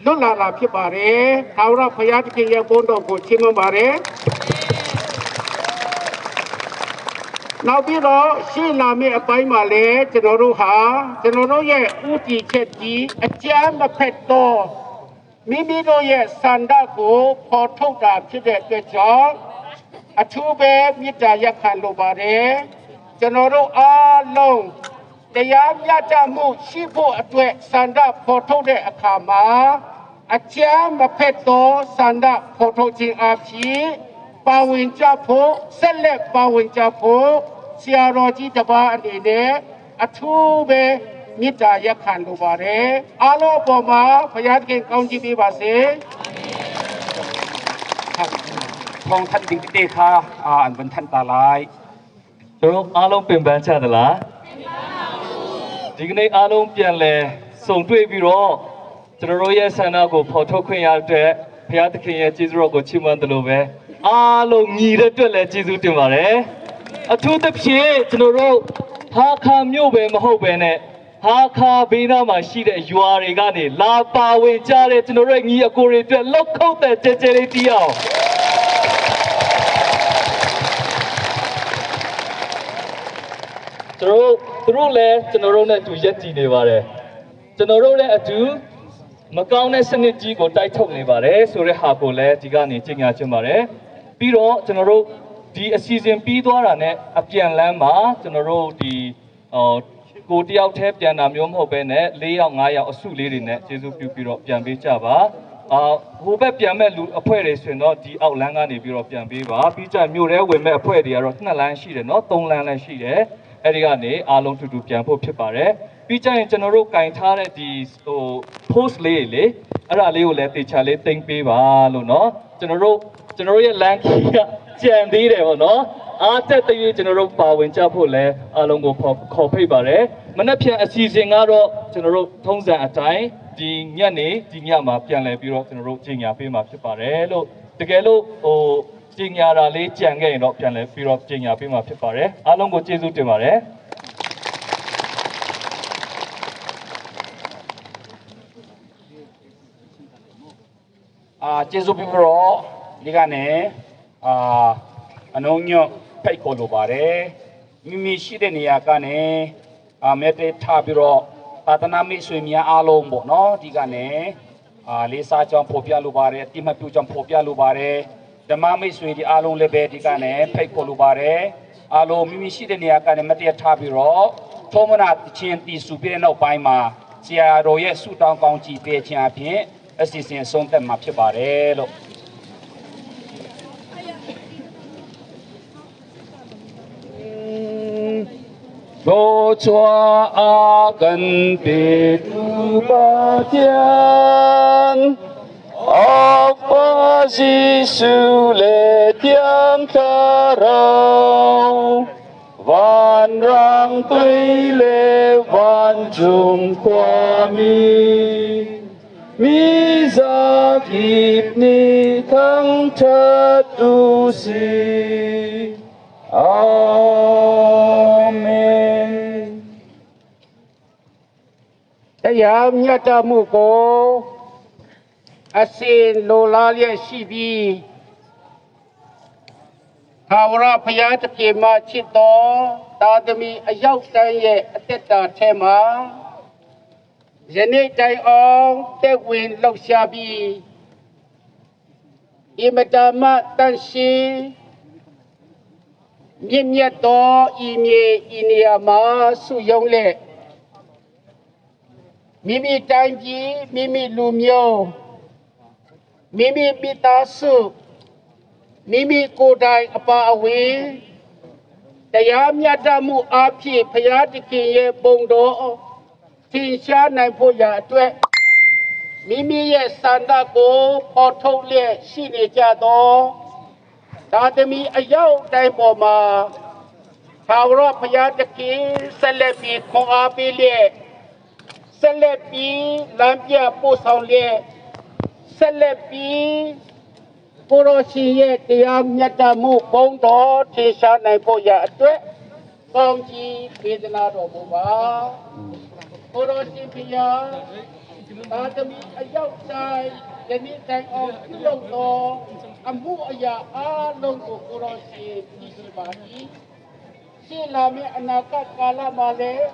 Speaker 4: လွတ်လာတာဖြစ်ပါတယ်။ထာဝရဘုရားသခင်ရဲ့ဘုန်းတော်ကိုချီးမွမ်းပါတယ်။နောက်ပြီးတော့ရှေ့လာမယ့်အပိုင်းမှာလည်းကျွန်တော်တို့ဟာကျွန်တော်တို့ရဲ့ဥတီချက်ကြီးအကြမ်းမဖက်တော့မိမိတို့ရဲ့စန္ဒကိုဖော်ထုတ်တာဖြစ်တဲ့အတွက်ကြောင့်အထူးပဲမေတ္တာရပ်ခံလိုပါတယ်။ကျွန်တော်တို့အားလုံးတရားမျှတမှုရှိဖို့အတွက်စန္ဒဖော်ထုတ်တဲ့အခါမှာအကြမ်းမဖက်သောစန္ဒဖော်ထုတ်ခြင်းအပြင်ပါဝင်ကြဖို့ဆက်လက်ပါဝင်ကြဖို့ဆရာတော်ကြီးတစ်ပါးအနေနဲ့အထူးပဲမေတ္တာရပ်ခံလိုပါတယ်အားလုံးအပေါ်မှာဘုရားသခင်ကောင်းချီးပေးပါစေ
Speaker 5: ထုံထန်ဒင်းတေခါအာအန်ဝန်ထန်တာလိုက်
Speaker 7: ကျွန်တော်အားလုံးပင်ပန်းကြသလားဒီကနေ့အားလုံးပြန်လဲဆုံတွေ့ပြီးတော့ကျွန်တော်တို့ရဲ့ဆန္ဒကိုဖော်ထုတ်ခွင့်ရတဲ့ဘုရားသခင်ရဲ့ကျေးဇူးတော်ကိုချီးမွမ်းတယ်လို့ပဲအားလုံးညီတဲ့အတွက်လည်းကျေးဇူးတင်ပါတယ်အထူးသဖြင့်ကျွန်တော်တို့ဟာခါမြို့ပဲမဟုတ်ပဲနဲ့ဟာခါဘေးနားမှာရှိတဲ့ရွာတွေကနေလာပါဝင်ကြတဲ့ကျွန်တော်တို့ရဲ့ညီအကိုတွေအတွက်လောက်ခုတ်တဲ့ကြဲကြဲလေးတီးအောင် ကျွန်တော်တို့သူတို့လည်းကျွန်တော်တို့နဲ့အတူရက်တည်နေပါတယ်ကျွန်တော်တို့လည်းအတူမကောင်းတဲ့စနစ်ကြီးကိုတိုက်ထုတ်နေပါတယ်ဆိုတဲ့ဟာကိုလည်းဒီကနေကြင်ညာချင်ပါတယ်ပြီးတော့ကျွန်တော်တို့ဒီအစီအစဉ်ပြီးသွားတာနဲ့အပြန်လန်းမှာကျွန်တော်တို့ဒီဟိုကိုတယောက်တည်းပြန်တာမျိုးမဟုတ်ပဲနဲ့၄ယောက်၅ယောက်အစုလေးတွေနဲ့ကျေစုပြုပြီးတော့ပြန်ပေးကြပါအာဟိုဘက်ပြန်မဲ့လူအဖွဲ့တွေဆိုရင်တော့ဒီအောက်လန်းကနေပြီးတော့ပြန်ပေးပါပြီးကြမြို့ထဲဝင်မဲ့အဖွဲ့တွေကတော့နှစ်လမ်းရှိတယ်နော်သုံးလမ်းလည်းရှိတယ် အဲ့ဒီကနေအားလုံးတူတူပြန်ဖို့ဖြစ်ပါတယ်ပြီးကြရင်ကျွန်တော်တို့ကင်ထားတဲ့ဒီဟို post လေးတွေလေအဲ့ဒါလေးကိုလည်းတေချာလေးတင်ပေးပါလို့နော်ကျွန်တော်တို့ကျွန်တော်တို့ရဲ့ land key ကကြံသေးတယ်ပေါ့နော်အားတက်တရွေ့ကျွန်တော်တို့ပါဝင်ကြဖို့လဲအားလုံးကိုခေါ်ခေါ်ဖိတ်ပါတယ်မနေ့ပြန်အစီအစဉ်ကတော့ကျွန်တော်တို့ထုံးစံအတိုင်းဒီညနေဒီညမှာပြန်လည်ပြီးတော့ကျွန်တော်တို့ကြီးညာပေးမှာဖြစ်ပါတယ်လို့တကယ်လို့ဟို ကြီးညာတာလေးကြံခဲ့ရင်တော့ပြန်လဲပြီးတော့ကြီးညာပေးမှာဖြစ်ပါတယ်အားလုံးကိုကျေးဇူးတင်ပါတယ်
Speaker 5: အာကျေးဇူးပြုပြီးတော့ဒီကနေအာအနုံညွတ်ဖိတ်ခေါ်လိုပါတယ်မိမိရှိတဲ့နေရာကနေအာမေတ္တာထားပြီးတော့သာသနာမိတ်ဆွေများအားလုံးပေါ့နော်ဒီကနေအာလေးစားကြောင်းဖော်ပြလိုပါတယ်အတိမတ်ပြုကြောင်းဖော်ပြလိုပါတယ်ဓမ္မမိတ်ဆွေဒီအားလုံးလည်းပဲဒီကနေဖိတ်ခေါ်လိုပါတယ်အားလုံးမိမိရှိတဲ့နေရာကနေမေတ္တာထားပြီးတော့သောမနာချင်းတီစုပြတဲ့နောက်ပိုင်းမှာဆရာတော်ရဲ့ဆုတောင်းကောင်းချီးပေးခြင်းအပြင်အစီအစဉ်အဆုံးသတ်မှာဖြစ်ပါတယ်လို့ 罗抓阿根别杜巴天，阿巴西苏勒天卡饶，万让对勒万众夸米，米扎吉尼汤查杜西。အာမင်
Speaker 4: တရားမြတ်တမှုကိုအစဉ်လိုလားလျက်ရှိပြီးသာဝရဘုရားသခင်မှချစ်တော်သာသမီအရောက်တိုင်းရဲ့အသက်တာထဲမှာယနေ့တိုင်အောင်တက်ဝင်လှုပ်ရှားပြီးအင်မတမတန်ရှင်မြင့်မြတ်သောဤမြေဤနေရာမှာဆုယုံလက် မိမိတိုင်းပြည်မိမိလူမျိုးမိမိမိသားစုမိမိကိုယ်တိုင်အပါအဝင်တရားမြတ်တမှုအားဖြင့်ဘုရားသခင်ရဲ့ပုံတော်သင်ရှားနိုင်ဖို့ရာအတွက်မိမိရဲ့စန္ဒကိုပေါ်ထုတ်လျက်ရှိနေကြသောသာသမီအရောက်တိုင်းပေါ်မှာသာဝရဘုရားသခင်ဆက်လက်ပြီးခွန်အားပေးလျက် ဆက်လက်ပြီးလမ်းပြပို့ဆောင်လျက်ဆက်လက်ပြီးကိုရောရှင်ရဲ့တရားမြတ်တမှုဘုံတော်ထေရှားနိုင်ဖို့ရာအတွက်ကောင်းကြီးပေးသနာတော်မူပါကိုရောရှင်ဖျား
Speaker 2: သားသမီးအရောက်တိုင်းယနေ့တိုင်အောင်ပြုလုပ်သောအမှုအရာအလုံးကိုကိုရောရှင်ကြည့်ရှိပါ၏ရှင်းလာမယ့်အနာဂတ်ကာလမှာလည်း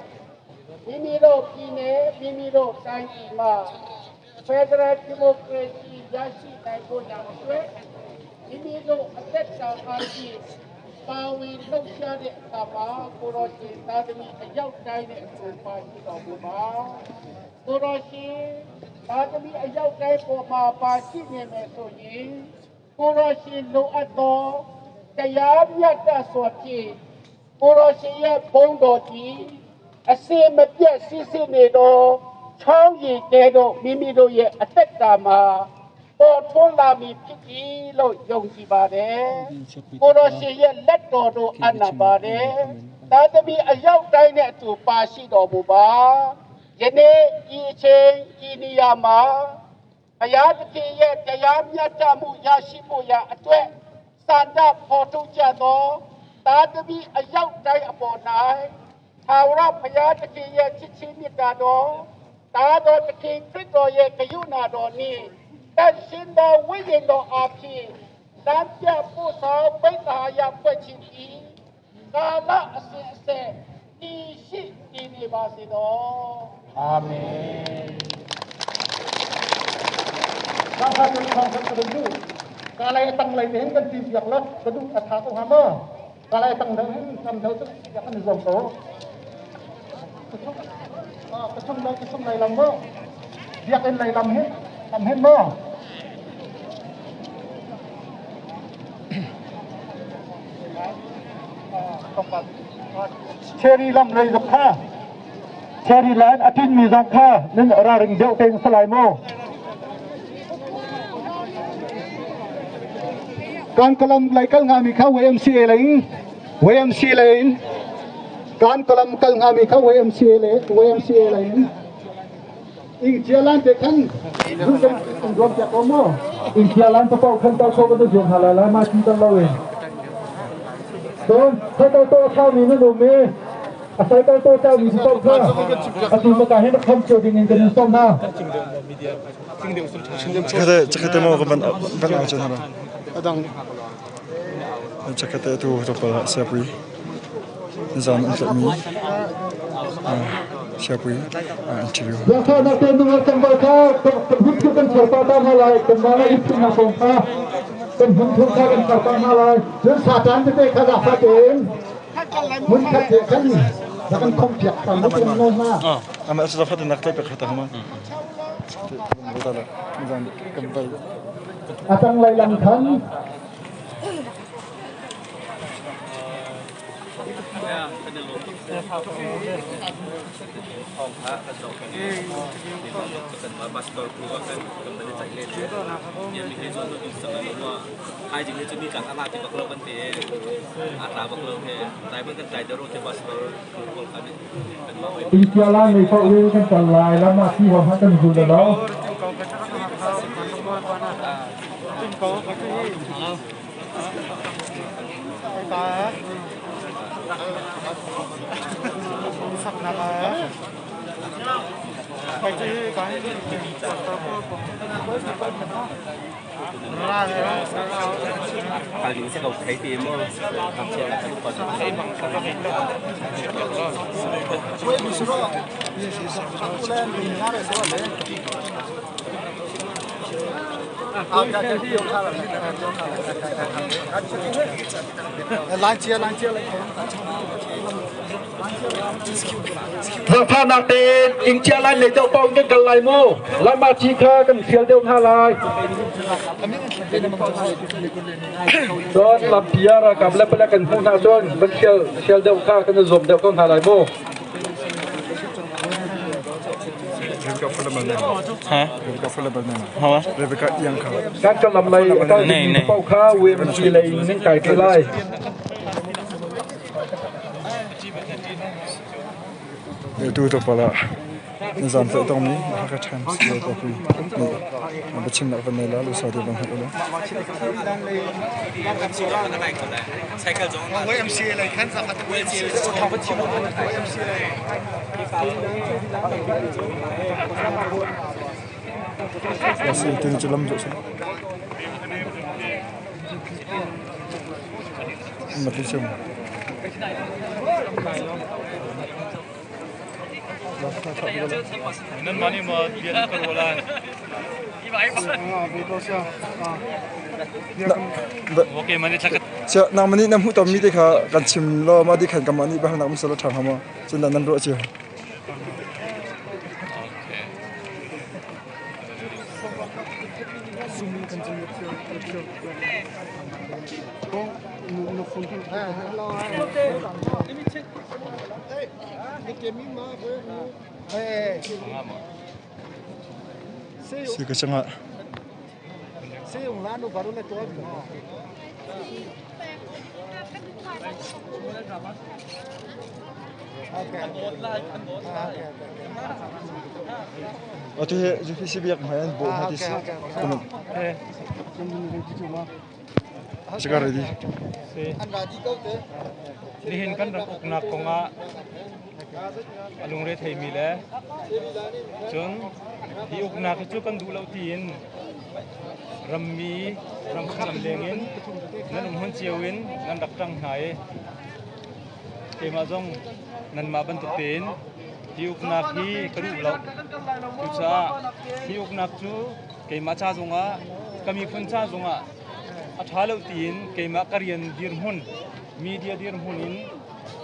Speaker 2: မိမိတို့ပြည်နယ်မိမိတို့တိုင်းပြည်မှာ Federal Democracy ရရှိနိုင်ဖို့ရန်အတွက်မိမိတို့အသက်တာအားဖြင့်ပါဝင်လှုပ်ရှားတဲ့အခါမှာကိုရောရှင်သားသမီးအရောက်တိုင်းနဲ့အတူပါရှိတော်မူပါကိုရောရှင်သားသမီးအရောက်တိုင်းပေါ်မှာပါရှိနေမယ်ဆိုရင်ကိုရောရှင်လိုအပ်သောတရားမြတ်တစွာဖြင့်ကိုရောရှင်ရဲ့ဘုန်းတော်ကြီးအစင်မပြတ်စစ်စစ်နေသောချောင်းရည်တဲတို့မိမိတို့ရဲ့အသက်တာမှာပေါ်ထွန်းလာမည်ဖြစ်သည်လို့ယုံကြည်ပါတယ်။ကိုရောရှင်ရဲ့လက်တော်တို့အနံပါတယ်။သာသမီအရောက်တိုင်းနဲ့အတူပါရှိတော်မူပါ။ယနေ့ဤအချိန်ဤနေရာမှာဘုရားသခင်ရဲ့တရားမြတ်တမှုရရှိဖို့ရာအတွက်စန္ဒဖော်ထုတ်ကြသောသာသမီအရောက်တိုင်းအပေါ်၌ထာဝရဘုရားသခင်ရဲ့ချစ်ချင်းမြတ်တာတော်သာတော်သခင်ခရစ်တော်ရဲ့ဂရုဏာတော်နှင့်တန်ရှင်သောဝိညာဉ်တော်အားဖြင့်တန်ပြပို့ဆောင်ပိဋကရာဖွဲ့ခြင်းသည်ကာလအစဉ်အဆက်တည်ရှိတည်နေပါစေတော်အာမင်
Speaker 4: ข้าพเจ้าของพระกระดูกกาลายตั้งเลยเห็นกันตีเปียกแล้วกระดูกอัฐาตรงหามื่อกาลายตั้งเห็นทำเดี๋ยวจะอยากกันรวมโตกระชุ่มเลยกระชุ่มเลยลำเมื่อเรียกเอ็นเลยลำเห็นลำเห็นเมื่อเชอรี่ลำเลยกับข้าเชอรี่แลนด์อาทิตย์มีสังข้านั่นราริงเดียวเต็งสลายโม kan kalam lai kal nga mi kha YMCA lain YMCA lain kan kalam kal nga mi kha YMCA le YMCA lain ing jalan te khan rung kan rom cha ko mo
Speaker 6: ing chia lan pa pau khan ta kho ka jong hala la ma chi tan lo we ton kha ta to kha mi nu me asai ta to cha mi to kha atu ma ka hen kham cho ding in kan som na
Speaker 1: Chakate chakate mo ka ban ban ang chan hara.
Speaker 2: Adang
Speaker 1: Chakate tu to pa siapui. Zan an tlat mi. Siapui interview.
Speaker 6: Zakha na te nu kan ba kha kan hun thu kan char pa ta na lai kan ma na ip na kong kha kan hun thu kha kan char pa na lai
Speaker 4: จนซาตานte te kha za fa ten mun khat te khan da kan khom piak ta mo ten no na
Speaker 1: Ama sa fa nak tlai pe khata hama. Zan kan bai.
Speaker 4: atang lai lam khan
Speaker 6: ing chia lan nei pau we kan kal lai la ma chi hom ha kan zul lo
Speaker 4: Zakha na te ing chia lan nei deuh pau kan kal lai mu la ma chi kha kan fial deuh hna lai Don lam piara kam le pala kan hmu hna cun ban fial fial deuh kha kan zuam deuh ko hna lai mu
Speaker 1: Rebecca Fuller na.
Speaker 8: Ha?
Speaker 1: Rebecca Fuller na.
Speaker 8: Hawa?
Speaker 1: Rebecca Iang kha.
Speaker 6: การกำลังเลยการมีเป้าค่าเวมซีเลยนั่งไก่ไปไล่
Speaker 1: Tu to pala. Zan tlai tong mi Hakha Times le pa pui. Ni bachin nak van nei la lu sa de bang hat lo.
Speaker 2: YMCA เลยขั้นสัก YMCA ย MCA เลย
Speaker 1: Si tuni cu lam zawh si. Matli chung.
Speaker 8: Nan mani ma bian ka rola. Okay, mani thlakat.
Speaker 1: Sia nang mani na hmuh tom mi te kha kan chim lo ma di khan ka ma ni bah nak musala thang hama cun nan ruah cio. Si ka chungah. Atu hi UPC biak hmai an bawh hna ti si. Sika ready.
Speaker 8: Nihin kan ram uknak kongah a lungre theimi le cun hi uknak hi cu kan duh lo tiin rammi ramchung lamleng in nan um hmun cio in nan rak ṭang hna i keimah zong nanmah bantuk tein hi uknak hi ka duh lo. Cucaah hi uknak cu keimah ca zongah ka miphun ca zongah a ṭha lo tiin keimah ka rian dirhmun media dirhmun in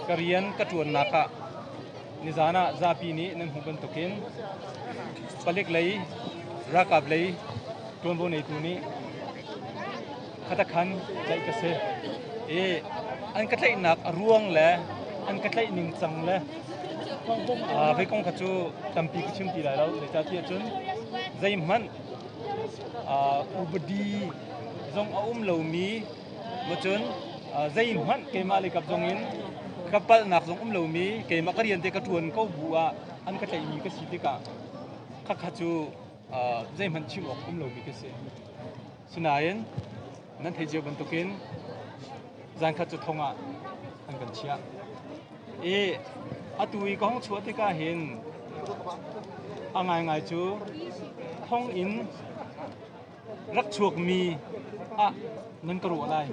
Speaker 8: ka rian ka ṭuannak ah nizan ah zapi nih nan hmuh bantukin palik lei ralkap lei ṭuanvo neitu nih khatakhan tlaih ka si i an ka tlaihnak a ruang le an ka tlaih ningcang le vei kong kha cu tampi ka chim ti lai lo zeicahtiah cun zeihmanh upadi zong a um lomi cun zeihmanh keimah lei kap zong in ka palhnak zong um lomi keimah ka rian te ka ṭuan ko bu ah an ka tlaihmi ka si tikah khakha cu zeihmanh chim awk um lomi ka si. Sinain nan theih cio bantukin zankhat cu thong ah an kan chiah. I atu i ka hung chuah tikah hin a ngaingai cu thong in rak chuakmi ah nan ka ruah lai.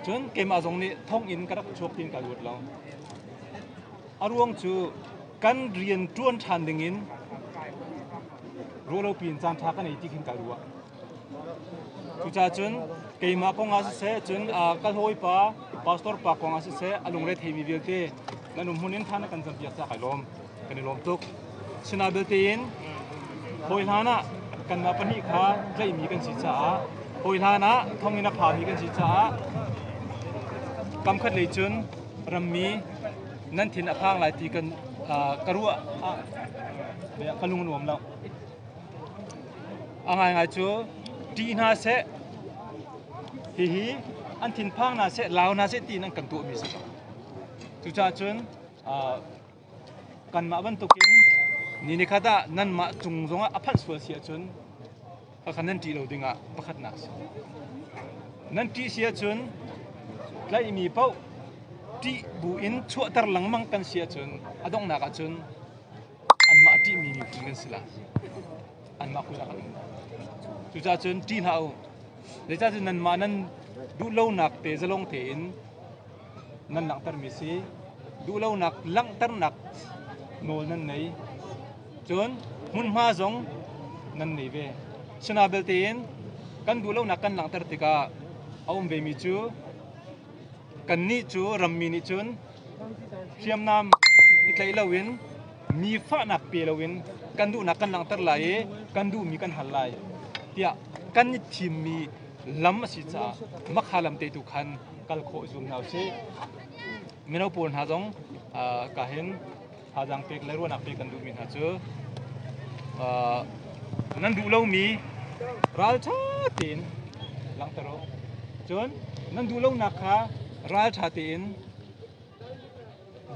Speaker 8: Cun keimah zong nih thonginn ka rak chuak tiin kai ruat lo. A ruang cu kan rian ṭuan ṭhan dingin ruahlopi in caan ṭha ka nei ti khin kai ruah. Cucaah cun keimah kong ah siseh, cun ka hawipa pastor pa kong ah siseh, a lungre theimi vialte nan um hmun in than kan campiak caah kai lawm. Kan i lawm tuk. Sina belte in hawi hlan ah kanmah pahnih kha tlaihmi kan si caah hawi hlan ah thonginn a phami kan si caah kamkhat lei cun rammi nan thin a phang lai ti kan ka ruah ah ka lung a nuam lo. A ngaingai cu ṭih hna seh, hihi an thinphang hna seh, lau hna seh tiin an kan tuahmi a si ko. Cucaah cun Kanmah bantukin ni nikhat ah nanmah cung zongah a phanh sual si ahcun khakha nan ṭih lo dingah pakhatnak a si. Nan ṭih si ahcun tlaihmi paoh ṭih buin chuahter lengmang kan si ahcun a donghnak ahcun anmah a ṭihmi miphun kan si lai. Anmah kut ah kan um lai. Cucaah cun ṭih hlah u. Zeicahtiah nanmah nan duhlonak te zalong tein nan langhtermi si. Duhlonak langhternak nawl nan nei. Cun hmunhma zong nan nei ve. Sina belte in kan duhlonak kan langhter tikah a um vemi cu kannih cu rammi nih cun hriamnam i tlaih loin mi fahnak pe loin kan duhnak kan langhter lai i kan duhmi kan hal lai tiah kan i thimmi lam a si caah makha lam te tu khan kal khawh i zuam hna usih. Mino pawl hna zong ka hin thazaang pek le ruahnak pek kan duhmi hna cu nan duh lomi ralṭha tein langhter u. Cun nan duh lonak kha ralṭha tein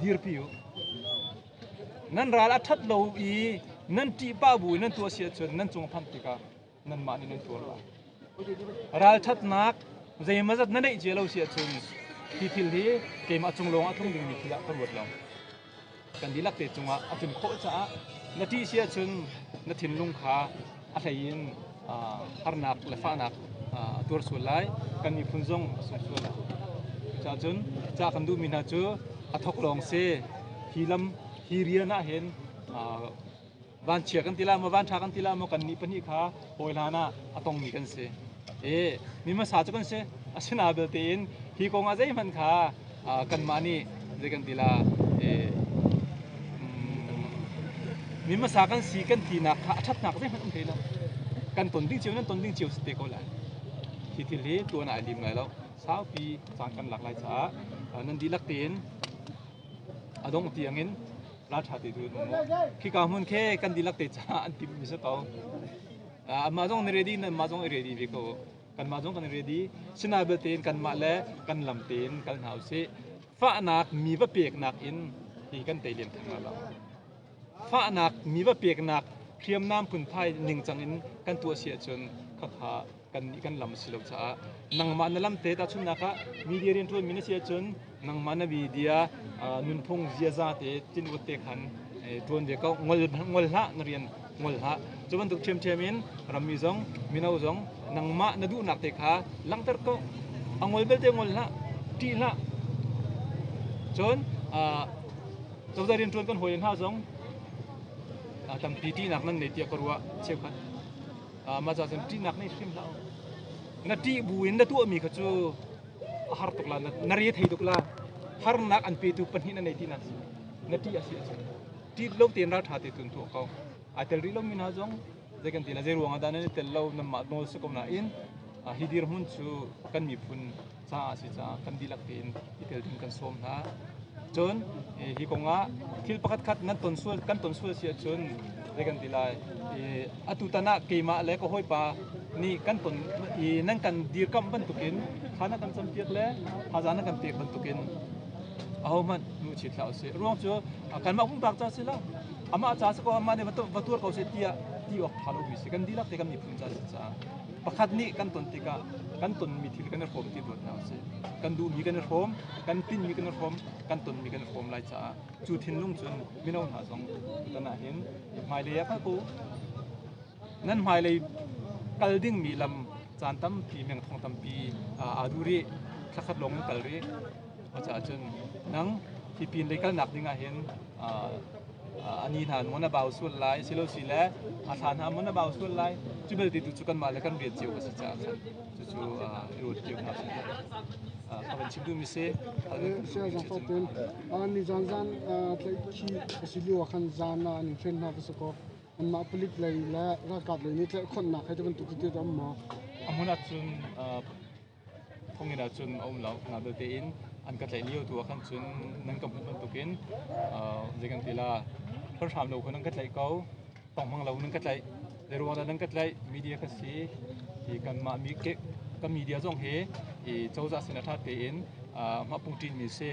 Speaker 8: dirpi u. Nan ral a ṭhat lo i nan ṭih pah bu in nan tuah si ahcun nan cung a phanh tikah nanmah nih nan tuar lai. Ralṭhatnak zeimawzat na neih cia lo si ahcun hi thil hi keimah cung lawng ah tlung dingmi thil ah ka ruat lo. Kan dihlak te cungah a tlun khawh caah na ṭih si ahcun na thinlung kha a hlei in harnak le fahnak a tuar sual lai. Kan miphun zong a sung sual lai. Cucaah cun ca kan duhmi hna cu a thawk lawng si. Hi lam hi rian ah hin vanchia kan ti la maw vanṭha kan ti la maw kannih pahnih kha hawi hlan ah a tongmi kan si. E mi hmasa cu kan si. Asinain belte in hi kong ah zeihmanh kha kanmah nih zei kan ti la mi hmasa kan si kan tinak kha a ṭhatnak zeihmanh um hlei lo. Kan ton ding cio nan ton ding cio si te ko lai. Hi thil hi tuan ah ai lim lai lo. Saupi caan kan lak lai caah nan dihlak tein a dongh tiangin ralṭha te tu an um. Khika hmun khi kan dihlak te caah an timhmi si ko. Amah zong na ready, nanmah zong i ready ve ko. Kanmah zong kan i ready. Sinain belte in kanmah le kan lam tein kal hna usih. Fahnak mi va peknak in hi kan tei lem theng lo. Fahnak mi va peknak hriamnam phunphai ningcang in kan tuah si ahcun khakha kan kan lam a si lo caah nangmah na lam te tahchunhnak ah media rianṭuanmi na si ahcun nangmah na media nunphung ziaza te tinut te khan ṭuan ve ko. Ngol ngol hlah, na rian ngol hlah. Cu bantuk ṭhiamṭhiam in rammi zong mino zong nangmah na duhnak te kha langhter ko. A ngol belte ngol hlah, ṭih hlah. Cun cozah rianṭuan kan hawi hna zong tampi ṭihnak nan nei tiah ka ruah cheukhat. Mah ca cun ṭihnak nei hrim hlah u. Na ṭih bu in na tuahmi kha cu a har tuk la, na re thei tuk la. Harnak an petu pahnih na nei tinak si. Na ṭih a si ahcun ṭih lo tein ralṭha te tun tuah ko. Ai tel rih lomi hna zong zei kan ti la, zei ruangah dah nan i tel lo, nanmah nawl si ko nain hi dirhmun cu kan miphun caah a si caah kan dihlak tein i tel ding kan sawm hna. Cun hi kong ah thil pakhat khat nan ton sual kan ton sual si ahcun zei kan ti lai, atu tan ah keimah le ka hawipa nih kan ton i nan kan dirkamh bantukin thla na kan campiak le thazaang na kan pek bantukin ahohmanh hnuchit hlah usih. Ruang cu kanmah pumpak ca si lo, amah ca si ko, amah nih va tuar ko seh tiah ti awk ṭha lomi si. Kan dihlak te kan miphun ca si caah pakhat nih kan ton tikah kan tonmi thil kan i hrawm ti ruat hna usih. Kan duhmi kan i hrawm, kan tinhmi kan i hrawm, kan tonmi kan i hrawm lai caah cu thinlung cun mino hna zong tutan ah hin hmailei ah kal ko. Nan hmailei kal dingmi lam caan tampi, mengthong tampi aa duh rih. Thlakhat lawng in kal rih. Cucaah cun nang hi pin lei kalnak ding ah hin a ni hna maw na bau sual lai, silosile a thla hna maw na bau sual lai. Cu belte tu cu kanmah le kan rian cio a si caah khan cucu i ruat cio hna usih. Ka van chim duhmi si.
Speaker 9: Saya Zangfak Tun, ni zan zan tlaihkhih a si lio ah khan zan ah an in hren hna va si kaw anmah palik lei le ralkap lei nih tlaihkhonhnak he ti bantuk tete a um maw?
Speaker 8: A hmun ah cun Thonginn ah cun a um lo. Na belte in an ka tlaih lio tu ah khan cun nan ka hmuh bantukin zei kan ti la, hramhram lo kha nan ka tlaih ko, tonghmang lo nan ka tlaih. Zei ruang dah nan ka tlaih? Media ka si. Hi kanmah mi ka media zong hi i cozah sin ah ṭha tein mah pungṭin mi si.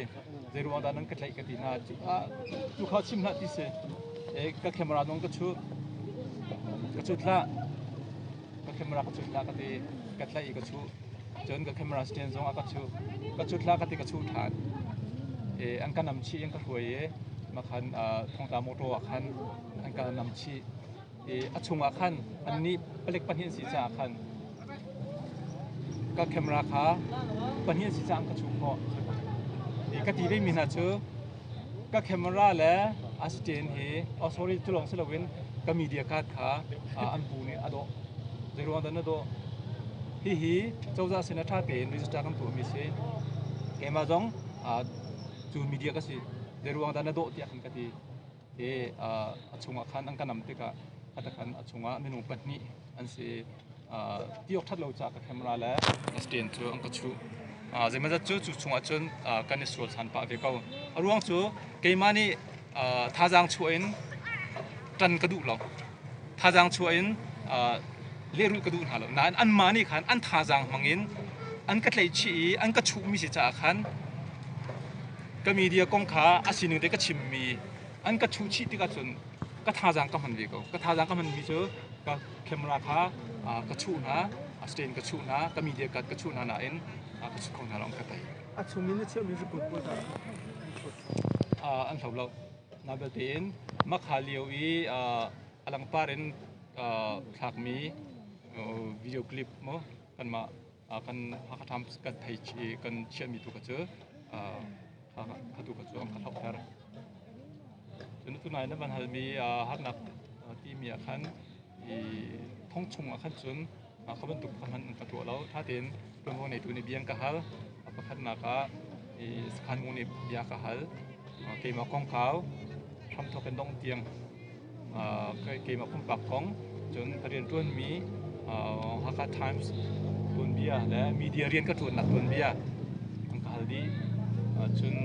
Speaker 8: Zei ruang dah nan ka tlaih ka ti hna. Cu kha chim hlah ti si. Ka camera zong ka chuh. Ka cut hlah. Ka camera ka cut hlah ka ti. Ka tlaih i ka chuh. Cun ka camera stand zong a ka chuh. Ka cut hlah ka ti, ka chuh ṭhan. An ka nam chih, an ka hruai i makhan thongtla motor ah khan an ka nam chih. I a chungah khan annih palik pahnih an si caah khan ka camera kha pahnih an si caah an ka chuh khawh. I ka ti vemi hna cu ka camera le a stand hi, oh sorry, cu lawng si loin ka media card kha an pu nih a dawh. Zei ruang dah na dawh? Hihi cozah sin ah ṭha tein register kan tuahmi si. Keimah zong cu media ka si. Zei ruang dah na dawh tiah khan ka ti. I a chungah khan an ka nam tikah khatakhan a chungah minung pahnih an si. Ti awk ṭhat lo caah ka camera le ka stand cu an ka chuh. Zeimawzat cu cu chungah cun kan i sual ṭhan pah ve ko. A ruang cu keimah nih thazaang chuah in ṭan ka duh lo. Thazaang chuah in lehrulh ka duh hna lo. Nain anmah nih khan an thazaang hmang in an ka tlaihchih i an ka chuhmi si caah khan ka media kong kha a sining te ka chimmi an ka chuh chih tikah cun ka thazaang ka hman ve ko. Ka thazaang ka hmanmi cu ka camera kha ka chuh hna, stand ka chuh hna, ka media card ka chuh hna nain ka chuh kho hna lo, an ka tei.
Speaker 9: A chung in na chiahmi report pawl tah?
Speaker 8: An hlo lo. Na belte in makha lio i a langpar in thlakmi video clip mu kanmah kan Hakha Times kan thei kan chiahmi tu kha cu kha tu kha cu an ka hlauhter. Cun tunai na van halmi harnak timi ah khan i thong chung ah khan cun kha bantuk kha hmanh an ka tuah lo. Tha tein tuanvo neitu nih bia an ka hal. A pakhatnak ah i sakhan mu nih bia ka hal. Keimah kongkau hramthawk in dongh tiang keimah pumpak kong cun ka rianṭuanmi Hakha Times tuanbia le media rian ka ṭuannak tuanbia an ka hal dih. Cun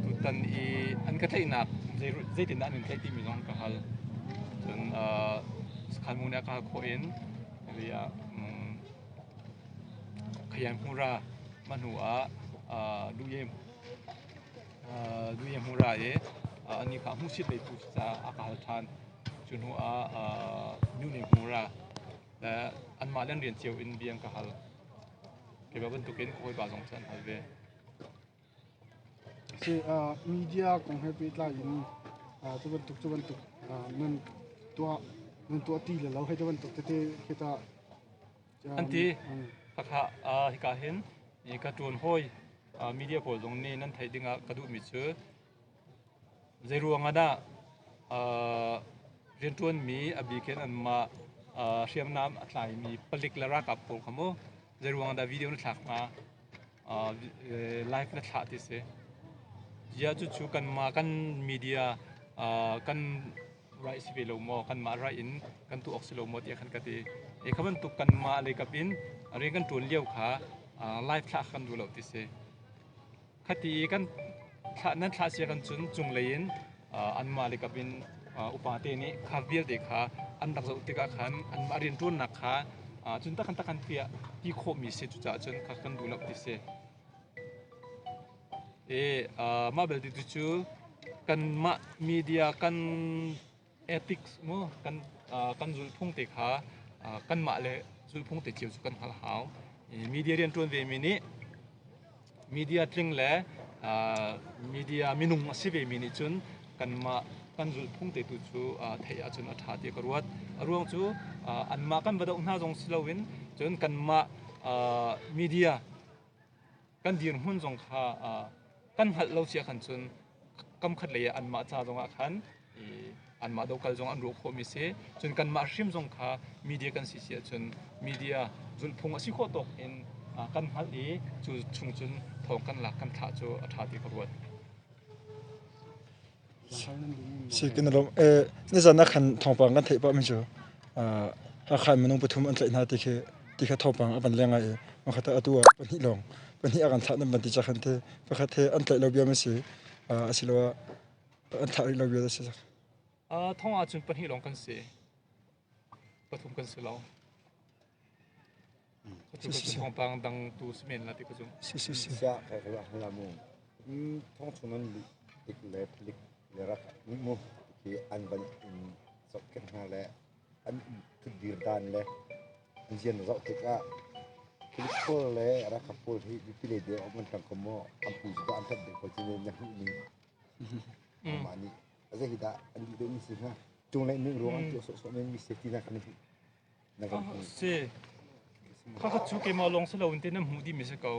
Speaker 8: tutan i an ka tlaihnak zeitindah an in tlaih timi zong an ka hal. Cun sakhan mu nih a ka hal khawh in Khayan Hmura mah hnu ah Duye Hmura i anih kha hmuhsit lei phu caah a ka hal ṭhan. Cu hnu ah Myone Hmura le anmah le an rian cio in bia an ka hal. Keimah bantukin ka hawipa zong cu an hal ve.
Speaker 9: Media kong he pehtlai in cu bantuk nan tuah ti le lo hei ti bantuk tete khi tah.
Speaker 8: An ti. Hakha hika hin ka ṭuan hawi media pawl zong nih nan theih dingah ka duhmi cu zeiruang ah dah rianṭuanmi a bik in anmah hriamnam a tlaimi palik le ralkap pawl kha mu zeiruang ah dah video na thlak hnga live na thlah ti si. Ziah cucu kanmah kan media kan right si ve lo maw kanmah right in kan tuah awk si lo maw tiah khan ka ti. E kha bantuk kanmah leikap in rian kan ṭuan lio kha live thlah kan duh lo ti si. Khati i kan thlah nan thlah sia kan cun cunglei in anmah leikap in upa te nih kha vialte kha an rak zoh tikah khan anmah rianṭuannak kha cun takhan takhan tiah ti khawhmi si cucaah cun kha kan duh lo ti si. E mah belte tu cu kanmah media kan ethics mu kan kan zulhphung te kha kanmah le zulhphung te cio cu kan hngalh hau. Media rianṭuan ve mi nih media tling le media minung a si ve mi nih cun kanmah kan zulhphung te tu cu theih ahcun a ṭha tiah ka ruat. A ruang cu anmah kan va doh hna zong si loin cun kanmah media kan dirhmun zong kha kan hngalh lo sia khan cun kam khat lei ah anmah ca zongah khan anmah dokal zong an ruah khawhmi si. Cun kanmah hrim zong kha media kan si si ahcun media zulhphung a si khawh tawk in kan hngalh i cu chung cun thawng kan lak kan thlah cu a ṭha ti ka ruat.
Speaker 1: Si kan i lawm. Nizan ah khan thawngpang kan theih pahmi cu Hakha in minung pathum an tlaih hna ti khi ti kha thawngpang a van leng ngai i pakhat atu ah pahnih lawng pahnih a kan thlah nan van ti cak khan te pakhat he an tlaih lo bia ma si asiloah an thlah rih lo bia si.
Speaker 8: Thong ahcun pahnih lawng kan si. Pathum kan si lo. Thawngpang dang tu si men la ti ka zum.
Speaker 1: Si si si.
Speaker 10: Sia ka ka la mu. Thong chung nan lik le lik le rak mu khi an van in sok khen hna le an thutdir dan le an zian zoh tikah Police pawl le ralkap pawl hi mipi lei deuh an tang ko maw an pu cu an tat deuh ko cu na hmuh ning mah nih zei hi dah an duh deuh mi si hnga cunglei ning ruang an tuah sawhsawh men mi safety na kan hmuh na kan hmuh
Speaker 8: Si. Khakhat cu keimah lawng si loin te na hmuh dih mi si ko.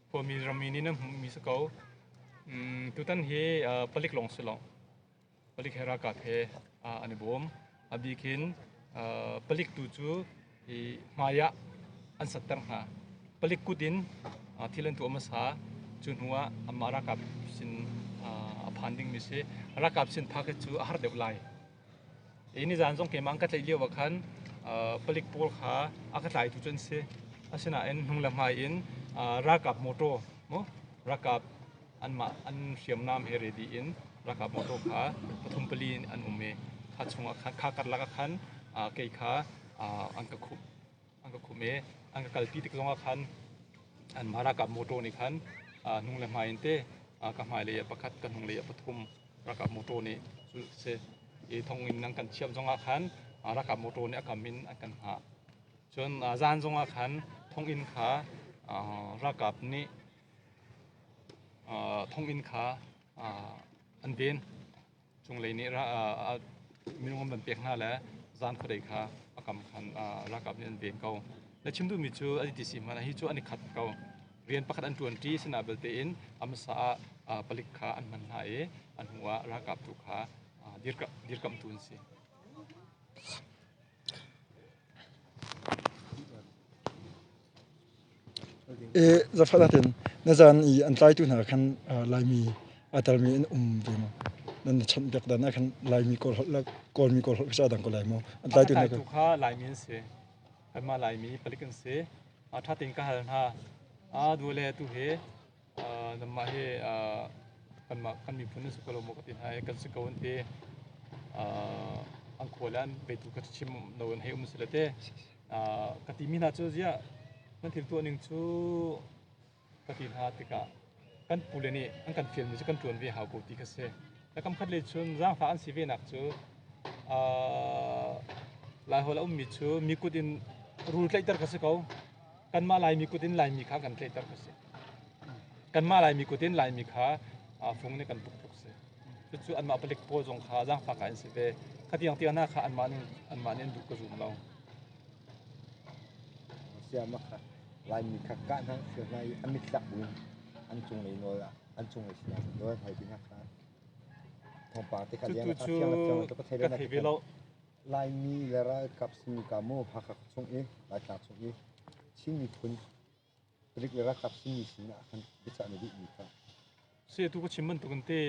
Speaker 8: Khuami rammi nih na hmuh mi si ko. Tutan hi palik lawng si lo. Palik he ralkap he an i bawm. A bik in palik tu cu hmai ah an satter hna. Palik kut in thil an tuah hmasa. Cu hnu ah anmah ralkap sin a phan dingmi si. Ralkap sin phak hi cu a har deuh lai. Nizaan zong keimah an ka tlaih lio ah khan palik pawl kha a ka tlaitu cu an si. Asinain hnung le hmai in ralkap mawṭaw ralkap anmah an hriamnam he ready in ralkap mawṭaw kha pathum pali in an um i kha chungah khan kha karlak ah khan kei kha an ka khumh an ka khumh i an ka kalpi tik zongah khan anmah ralkap mawṭaw nih khan hnung le hmai in te ka hmailei ah pakhat ka hnunglei ah pathum ralkap mawṭaw nih cu si i thonginn an kan chiah zongah khan ralkap mawṭaw nih a kam in an kan hngah. Cun zan zongah khan thonginn kha ralkap nih thonginn kha an ven. Cunglei nih minung an van pek hna le zan khuadei kha a kam khan ralkap nih an ven ko. Na chim duhmi cu a ti si hmanh hi cu an i khat ko. Rian pakhat an ṭuanṭi sina belte in a hmasa ah palik kha an hman hna i a hnu ah ralkap tu kha dirkamhtu an si.
Speaker 1: Zafatin na zan i an tlaitu hna khan Laimi aa telmi an um ve maw? Nan chawnh piak dan ah khan Laimi Kawl holh le Kawlmi Kawl holh kha a dang ko lai maw? An tlaitu hna
Speaker 8: tlaitu kha Laimi an si. Kanmah Laimi palik an si. Ṭha tein ka hal hna. A du le tu hi nanmah hi kanmah kan miphun nan si ko lo maw ka ti hna i kan si ko an ti. An khua le an beitu kha chim lo in hei um si le te. Ka timi hna cu ziah nan thil tuah ning cu ka ti hna tikah kan pule nih an kan fialmi cu kan ṭuan ve hau ko ti kha si. Na kam khat lei cun zaangfah an si ve nak cu Laiholh a ummi cu mi kut in rul tlaihter kha si ko. Kanmah Laimi kut in Laimi kha kan tlaihter kha si. Kanmah Laimi kut in Laimi kha fung nih kan tuk tluk si. Cucu anmah palik pawl zong kha zaangfak ah an si ve. Khatiang tiang hna kha anmah nih anmah nih an duh ka zum lo.
Speaker 10: Siama kha Laimi kha kah hna fial hna i a mitlak buin an cunglei nawl ah an cunglei sinah nawl an hal ti hna kha thawngpang te kha
Speaker 8: Cutu cu ka thei ve lo.
Speaker 10: Laimi le ralkap simi ka mu Hakha chung i Laitlang chung i Chin miphun palik le ralkap simi sinah khan biachah na duhmi kha.
Speaker 8: Si tu ka chim bantuk in te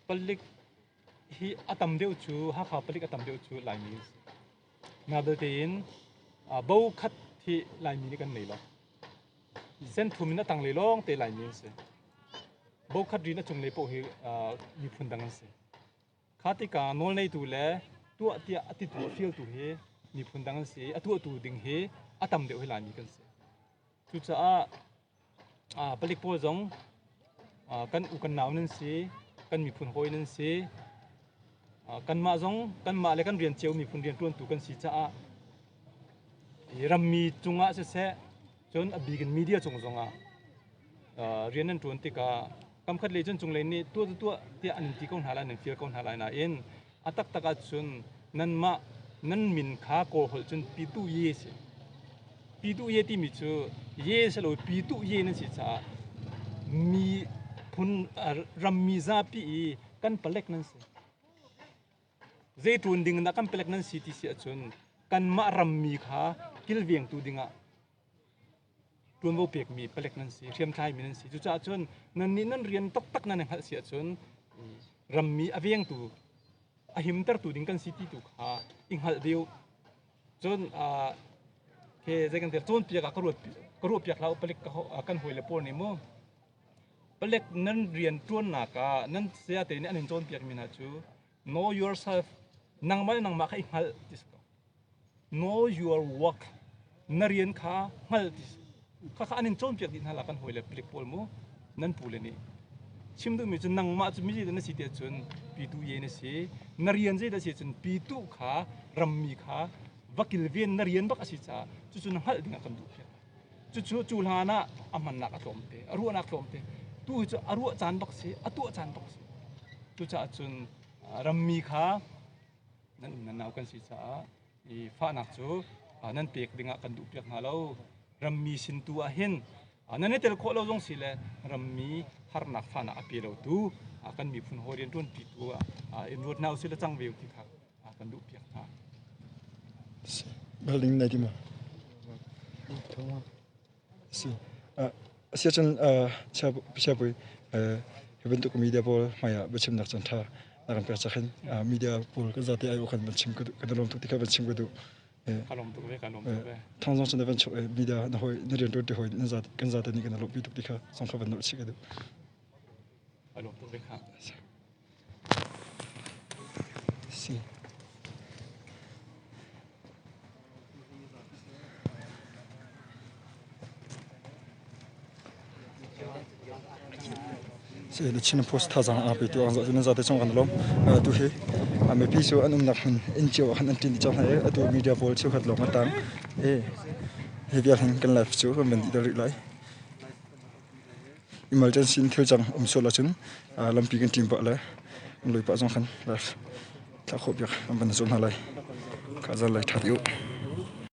Speaker 8: palik hi a tam deuh cu Hakha palik a tam deuh cu Laimi an si. Na belte in bo khat hi Laimi nih kan nei lo. Senthum in a tanglei lawng te Laimi an si. Bo khat rin a cunglei paoh hi miphun dang an si. Kha tikah nawlneitu le tuah tiah a titu a fialtu hi miphun dang an si i a tuahtu ding hi a tam deuh hi Laimi kan si. Cucaah palik pawl zong kan u kan nau nan si, kan miphun hawi nan si. Kanmah zong kanmah le kan rian cio miphun rianṭuantu kan si caah rammi cungah siseh cun a bik in media cung zongah rian nan ṭuan tikah kamkhat lei cun cunglei nih tuah cu tuah tiah an in ti ko hna lai, nan fial ko hna lai nain a taktak ahcun nanmah nan min kha Kawl holh cun pitu ye si. Pitu ye timi cu ye si lo pitu ye nan si caah mi phun rammi zapi i kan palek nan si. Zei ṭuan ding dah kan palek nan si ti si ahcun kanmah rammi kha kilvengtu dingah ṭuanvo pekmi palek nan si, hriamtlaimi nan si. Cucaah cun nannih nan rian taktak nan i hngalh si ahcun rammi a vengtu, a himtertu ding kan si ti tu kha i hngalh ve u. Cun he zei kan ti cawnpiak ah ka ruat ka ruahpiak hlah u palik kan hawile pawl nih mu palek nan rian ṭuannak ah nan sayate nih an in cawnpiakmi hna cu know yourself nangmah le nangmah kha i hngalh ti si ko. Know your work. Na rian kha hngal ti si. Khakha an in cawnpiak dih hna la kan hawile palik pawl mu nan pule nih. Chim duhmi cu nangmah cu mi zeidah na si tiah cun pitu ye na si. Na rian zeidah si cun pitu kha rammi kha va kilven na rian bak a si caah cucu na hngalh ding ah kan duh piak. Cucu cu hlan ah a hmannak a tlawmte, a ruahnak tlawmte. Tu hi cu a ruah caan bak si, a tuah caan bak si. Cucaah cun rammi kha nan um nan nau kan si caah i fahnak cu nan pek dingah kan duh piak hna lo. Rammi sin tu ah hin nan i tel khawh lo zong si le rammi harnak fahnak a pe lotu kan miphun hawi rianṭuanpi tu ah in ruat hna usih le cang ve u ti kha kan duh piak hna.
Speaker 1: Balding nei ti ma? Si. Asiahcun Siapui hi bantuk media pawl hmai ah biachimnak caan ṭha na kan pek cak hin media pawl kan zate ai kan van chim ka duh kan lawm tuk ti kha van chim ka duh.
Speaker 8: Ka lawm tuk ve ka lawm tuk ve.
Speaker 1: Thang zong cun na van chuak i media na hawi na rian ṭuan ti hawi na zate kan zate nih kan lawmhpi tuk ti kha zong kha van nolh chih ka duh.
Speaker 8: Ka lawm tuk ve kha.
Speaker 1: Si. Si the Chin Post thazaang a pe tu ang nan zate chung kan lom tu hi mipi cu an umnak hmun inn cio ah khan an ṭin cang hna i atu media pawl cheukhat lawng an tang i hi vial hin kan live cu kan van dih rih lai. Emergency in thil cang um sual ahcun lampi kan ṭim pah le kan lui pah zong khan live thlah khawh piak an van zuam hna lai. Kha zan lai ṭha ti u.